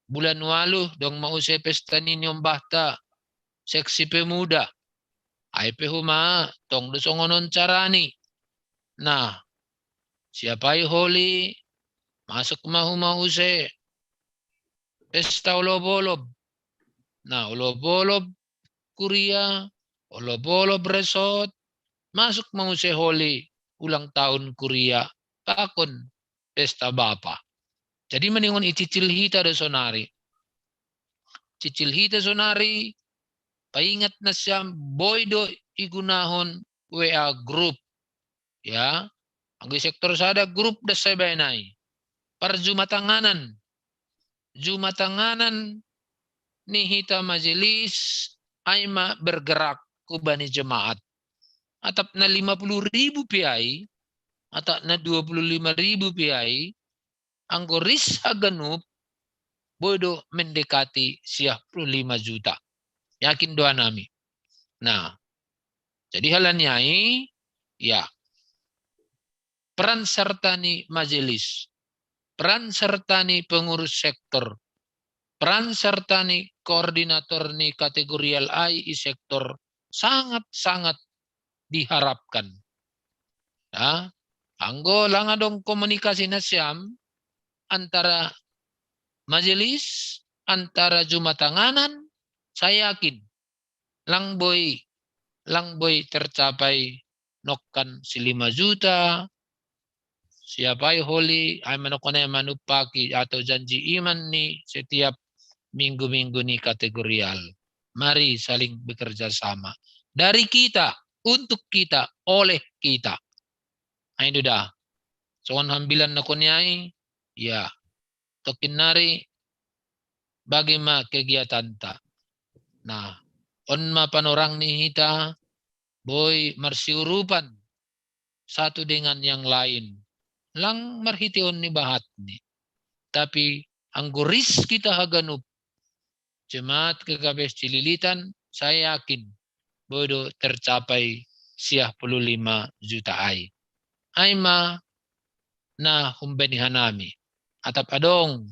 bulan waluh dong ma use pesta ni niombahta seksi pemuda. Ai pe homa tong do songon on carani. Nah, siap ai holi, masuk ma homa use pesta olob-olob. Nah, olob-olob kuria, olob-olob resort, masuk ma use holi ulang tahun kuria, pakon pesta bapa. Jadi maningon icicil hita do sonari. Cicil hita sonari, paingat na siam, boi do igunahon W A group. Ya, anggo i sektor sada group das sai baen ai. Parjumatanganan. Jumatanganan ni hita majelis ai ma bergerak hubani jemaat. Atap na lima puluh ribu pe ai, atap na dua puluh lima ribu pe ai, anggo ris haganup, boi do mendekati siah puluh lima juta. Yakin do hanami. Nah, jadi halani ai, ya, peran serta ni majelis, peran serta ni pengurus sektor, peran serta ni koordinator ni kategorial ai i sektor sangat-sangat diharapkan. Ya, anggo lang adong komunikasi na siam antara majelis, antara jumatanganan, saya yakin lang boi, lang boi tercapai nokkan si lima juta, siap ai holi, ai manokkan ai manumpaki atau janji iman ni setiap minggu-minggu ni kategorial. Mari saling bekerja sama. Dari kita, untuk kita, oleh kita. Ai do da. Songon hambilan nakon i ai, ya. Tokkin nari bage ma kegiatanta. Nah, on ma panorang ni hita, boi marsiurupan satu dengan yang lain. Lang marhiteon ni bahatni. Tapi anggo ris kita haganup, jemaat K K P S Cililitan, saya yakin boi do tercapai siah puluh lima juta ai. Ai ma na humbani hanami. Atap adong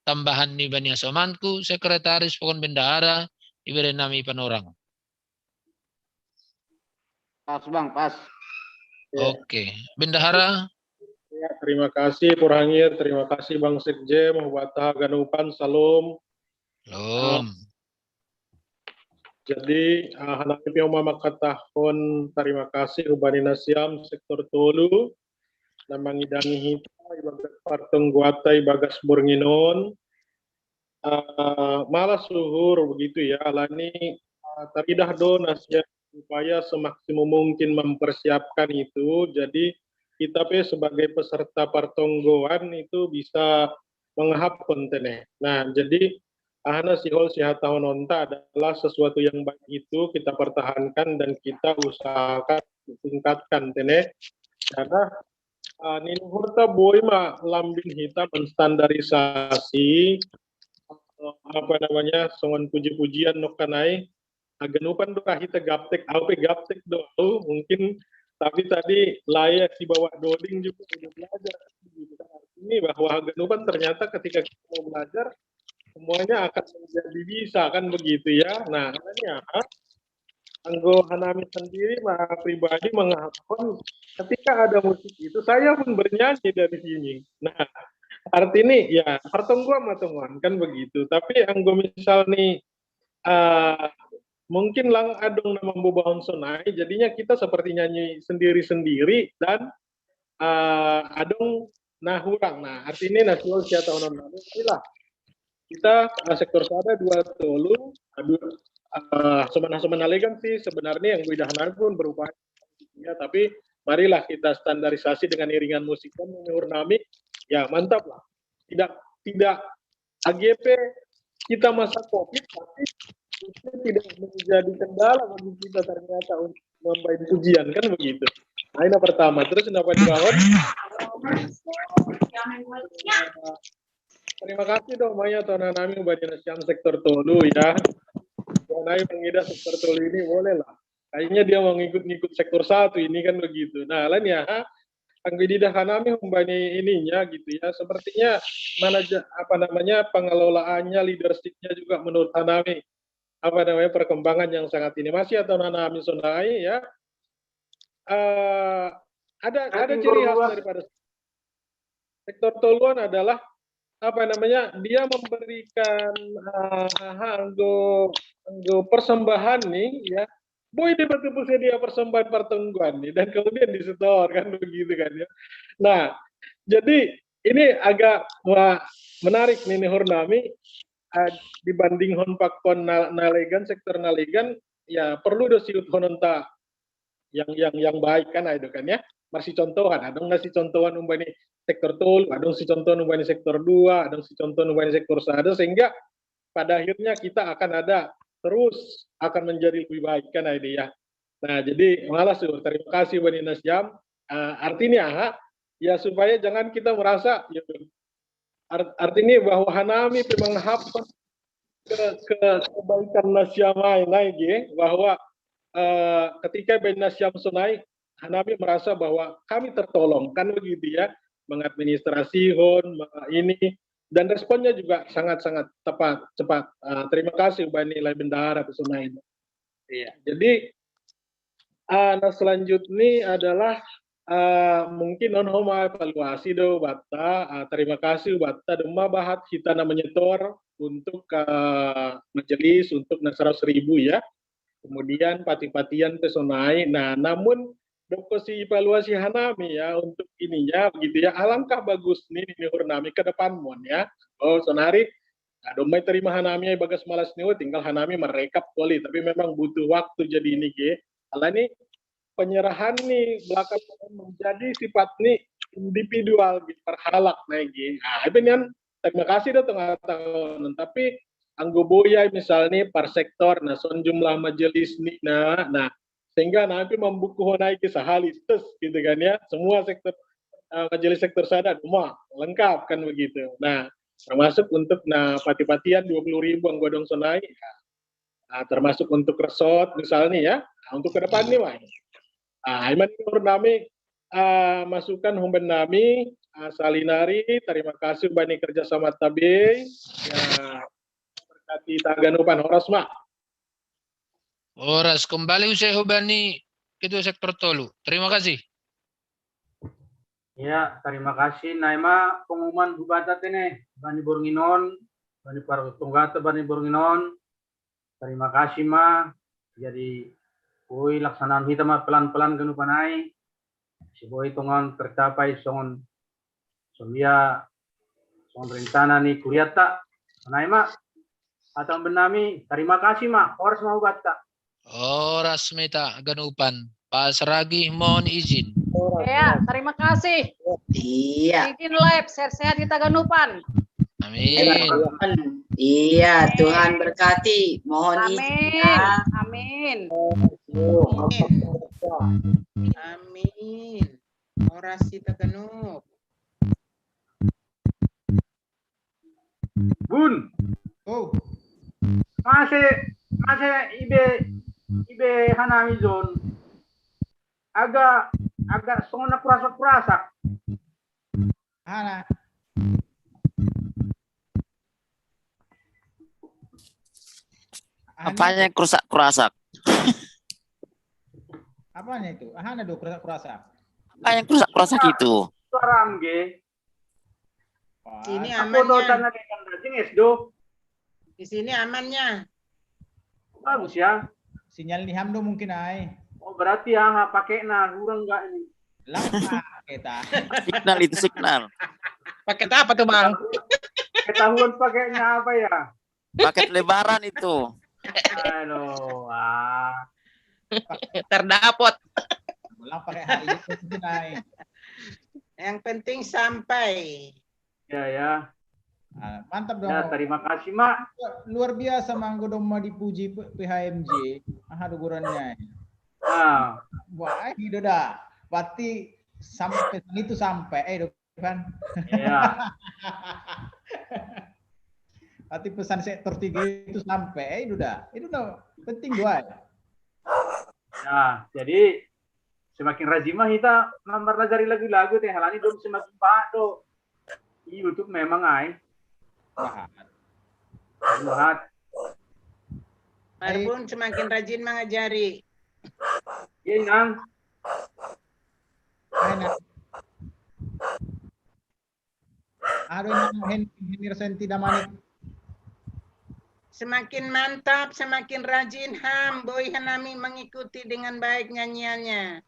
tambahan ni bani asomanku, sekretaris, pakon bendahara, ibere nami panorang. Pas, Bang, pas. Ya. Oke, bendahara. Ya, terima kasih Purhangir, terima kasih Bang Sekje, Mahubata, Ganupan, Salom. Lom. Jadi, uh, hanami pe homa mangkatahon terima kasih hubani nasiam sektor tolu na mangidangi hita ibagas partonggoanta ibagas borngin on. Uh, malas uhur begitu ya, alani uh, taridah do nasiam supaya semaksimum mungkin mempersiapkan itu. Jadi kita pe sebagai peserta partonggoan itu bisa mangahap konten. Nah, jadi aha na sihol sihatahononta adalah sesuatu yang baik itu kita pertahankan dan kita usahakan tingkatkan tene. Karena uh, ninuhurta boi ma lambin hita menstandarisasi uh, apa namanya songon puji-pujian nokkanai haganupan do hita gaptek, au pe gaptek do au mungkin, tapi tadi layak di bawah doding juga udah belajar. Ini bahwa haganupan ternyata ketika kita mau belajar semuanya akan menjadi bisa kan begitu ya. Nah, makanya anggo hanami sendiri pribadi mengahapkan ketika ada musik itu saya pun bernyanyi dari sini. Nah, arti ini ya pertonggoan matongoan kan begitu. Tapi anggo misal nih uh, mungkin lang adong na mambobahon sonai, jadinya kita seperti nyanyi sendiri-sendiri dan uh, adong na hurang. Nah, arti ini nasional siata onon inilah kita uh, sektor sada dua tolu uh, uh, semana-semana legan sih sebenarnya yang beda pun berupaya ya, tapi marilah kita standarisasi dengan iringan musik dan menurut nami ya mantap lah. Tidak tidak A G P kita masa covid tapi itu tidak menjadi kendala bagi kita ternyata untuk membayar ujian, kan begitu. Nah, ini pertama. Terus kenapa dibangun? Terima kasih dong, Maya, atau nanami bagi nasiam sektor tolu ya. Nanami mengida sektor tolu ini boleh lah. Kayaknya dia mau ngikut-ngikut sektor satu ini, kan begitu. Nah, lain ya, ha? Anggo ida hanami humbani ininya gitu ya. Sepertinya manajer, apa namanya, pengelolaannya, leadershipnya juga menurut hanami, apa namanya, perkembangan yang sangat ini. Masih atau nanami sonai ya. Eh, ada ada ciri khas daripada sektor toluan adalah, apa namanya, dia memberikan, eh, anggo anggo persembahan nih ya. Boy, dia betul dia persembahan pertengguan nih, dan kemudian disetor, kan begitu kan ya. Nah, jadi ini agak, wah, menarik nih, nih Hurnami, eh, dibanding hon pakon na- nalegan, sektor nalegan, ya perlu do siut hononta yang yang yang baik, kan, itu kan ya. Masih contohan, adong nasi contohan umbani sektor tolu, adong si contohan umbani sektor dua, adong si contohan umbani sektor satu, sehingga pada akhirnya kita akan ada terus akan menjadi lebih baik, kan, ide ya. Nah, jadi malah su terima kasih bani nasiam. Ah, artinya ha, ya supaya jangan kita merasa ya, art- artinya bahwa hanami memang hap ke, ke kebaikan nasiam ai nai ge, bahwa eh, ketika bani nasiam sonai, hanami merasa bahwa kami tertolong, kan begitu ya, mengadministrasi hon ini, dan responnya juga sangat-sangat tepat cepat. Eh, terima kasih bani lai bendahara tu sonai. Iya, jadi, eh, nah, selanjutnya adalah, eh, mungkin non homa evaluasi do batta, eh, terima kasih batta dema bahat kita na menyetor untuk, eh, majelis untuk na seratus ribu ya. Kemudian pati-patian pe sonai. Nah, namun doko si evaluasi hanami ya untuk ininya begitu ya. Alangkah bagus nih ini Hurnami ke depan mon ya. Oh, sonari, nah, domai terima hanami ya bagas malas nih, tinggal hanami merekap koli, tapi memang butuh waktu jadi ini ge. Alani penyerahan nih belakang menjadi sifat nih individual gitu, perhalak nih ge. Nah, itu nian terima kasih dah tengah tahun. Tapi anggo boya misalnya per sektor, nah, son jumlah majelis nih, nah, nah, sehingga nanti membuku honai ke sahali tes gitu kan ya, semua sektor, eh, majelis sektor sada semua lengkap kan begitu. Nah, termasuk untuk nah pati-patian dua puluh ribu anggo dong sonai, nah, termasuk untuk resort misalnya ya. Nah, untuk ke depan nih, Mai. Nah, iman menurut nami, ah, masukan humben nami, ah, salinari, terima kasih bani kerjasama tabe, ya, berkati taganupan horas ma. Horas, kembali usai hubani ketua sektor tolu. Terima kasih. Ya, terima kasih. Naima pengumuman bubata tene, bani bornginon, bani partunggata bani bornginon. Terima kasih ma. Jadi, oi, laksanaan hita ma pelan-pelan ganupanai. Siboi tongan tercapai songon, songon dia, songon rencana ni kuriatta. Naima, atau benami, terima kasih ma. Horas ma hubatta. Horas mita ganupan. Pasragi mohon izin. Ya, terima kasih. Iya. Izin live, sehat-sehat kita ganupan. Amin. Iya, Tuhan berkati. Mohon izin ya. Amin. Amin. Horas kita ganup. Bun. Oh. Mase, mase ibe, ibe hanami zon. Agak, agak songon na kurasak-kurasak. Ana. Apanya yang kurasak-kurasak? Apanya itu? Ahana do kurasak-kurasak. Apa yang kurasak-kurasak itu? Suara amge. Ini amannya. Esdo. Di sini amannya. Bagus ya. Sinyal di Hamdo mungkin ai. Oh, berarti ya, pakai nah kurang enggak ini? Lama kita. Signal itu signal. Paket apa tuh bang? Ketahuan pakainya apa ya? Paket lebaran itu. Aduh, ah. Terdapot. Pulang pakai hari itu mungkin ai. Yang penting sampai. Ya ya. Ah, mantap Ya, dong. Terima kasih, Mak. Luar biasa manggo dong mau dipuji P- P H M J. Aha do gorannya. Ah, Wah, itu dah. Berarti sampai pesan itu sampai, eh, do kan? Ya. Berarti pesan sektor tiga itu sampai, eh, itu dah. Itu dah penting doa. Nah, jadi semakin rajin mah kita mambar lajari lagu-lagu teh halani dong semakin paha do. Di YouTube memang ai. Wah, Buat. Marbun semakin rajin mangajari. Iya, Inang. enak. Aduh, ini Hen Henir Senti Damanik. Semakin mantap, semakin rajin ham, boy hanami mengikuti dengan baik nyanyiannya.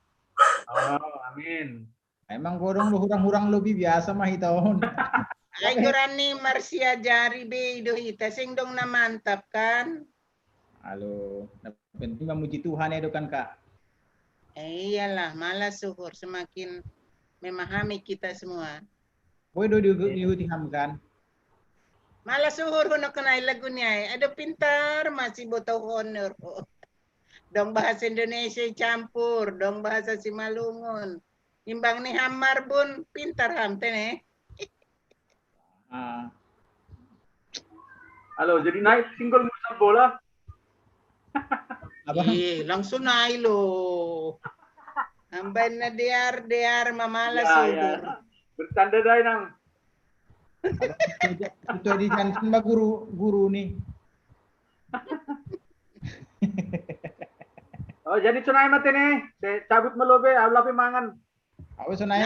Oh, amin. Emang godong lu hurang-hurang lebih biasa mah itu. Ai gorani marsiajari be do hita sing dong na mantap kan? Halo, nah, penting memuji Tuhan ya, kan, Kak? Eh, iyalah, malah syukur semakin memahami kita semua. Boy do di di huti ham kan. Malah syukur hono kenai lagu ni ai. Ada pintar masih botau honor. Dong bahasa Indonesia campur, dong bahasa Simalungun. Imbang ni ham Marbun pintar ham tene. Ah, Halo, jadi naik single musim bola. Abang, Ih, langsung naik lo. Ambai na dear dear mamala Ya, ya. sudur. Bercanda dai nang. itu di Johnson mah guru guru nih. Oh, jadi sunai mati nih. Saya cabut melobe, aku lapi mangan. Apa sunai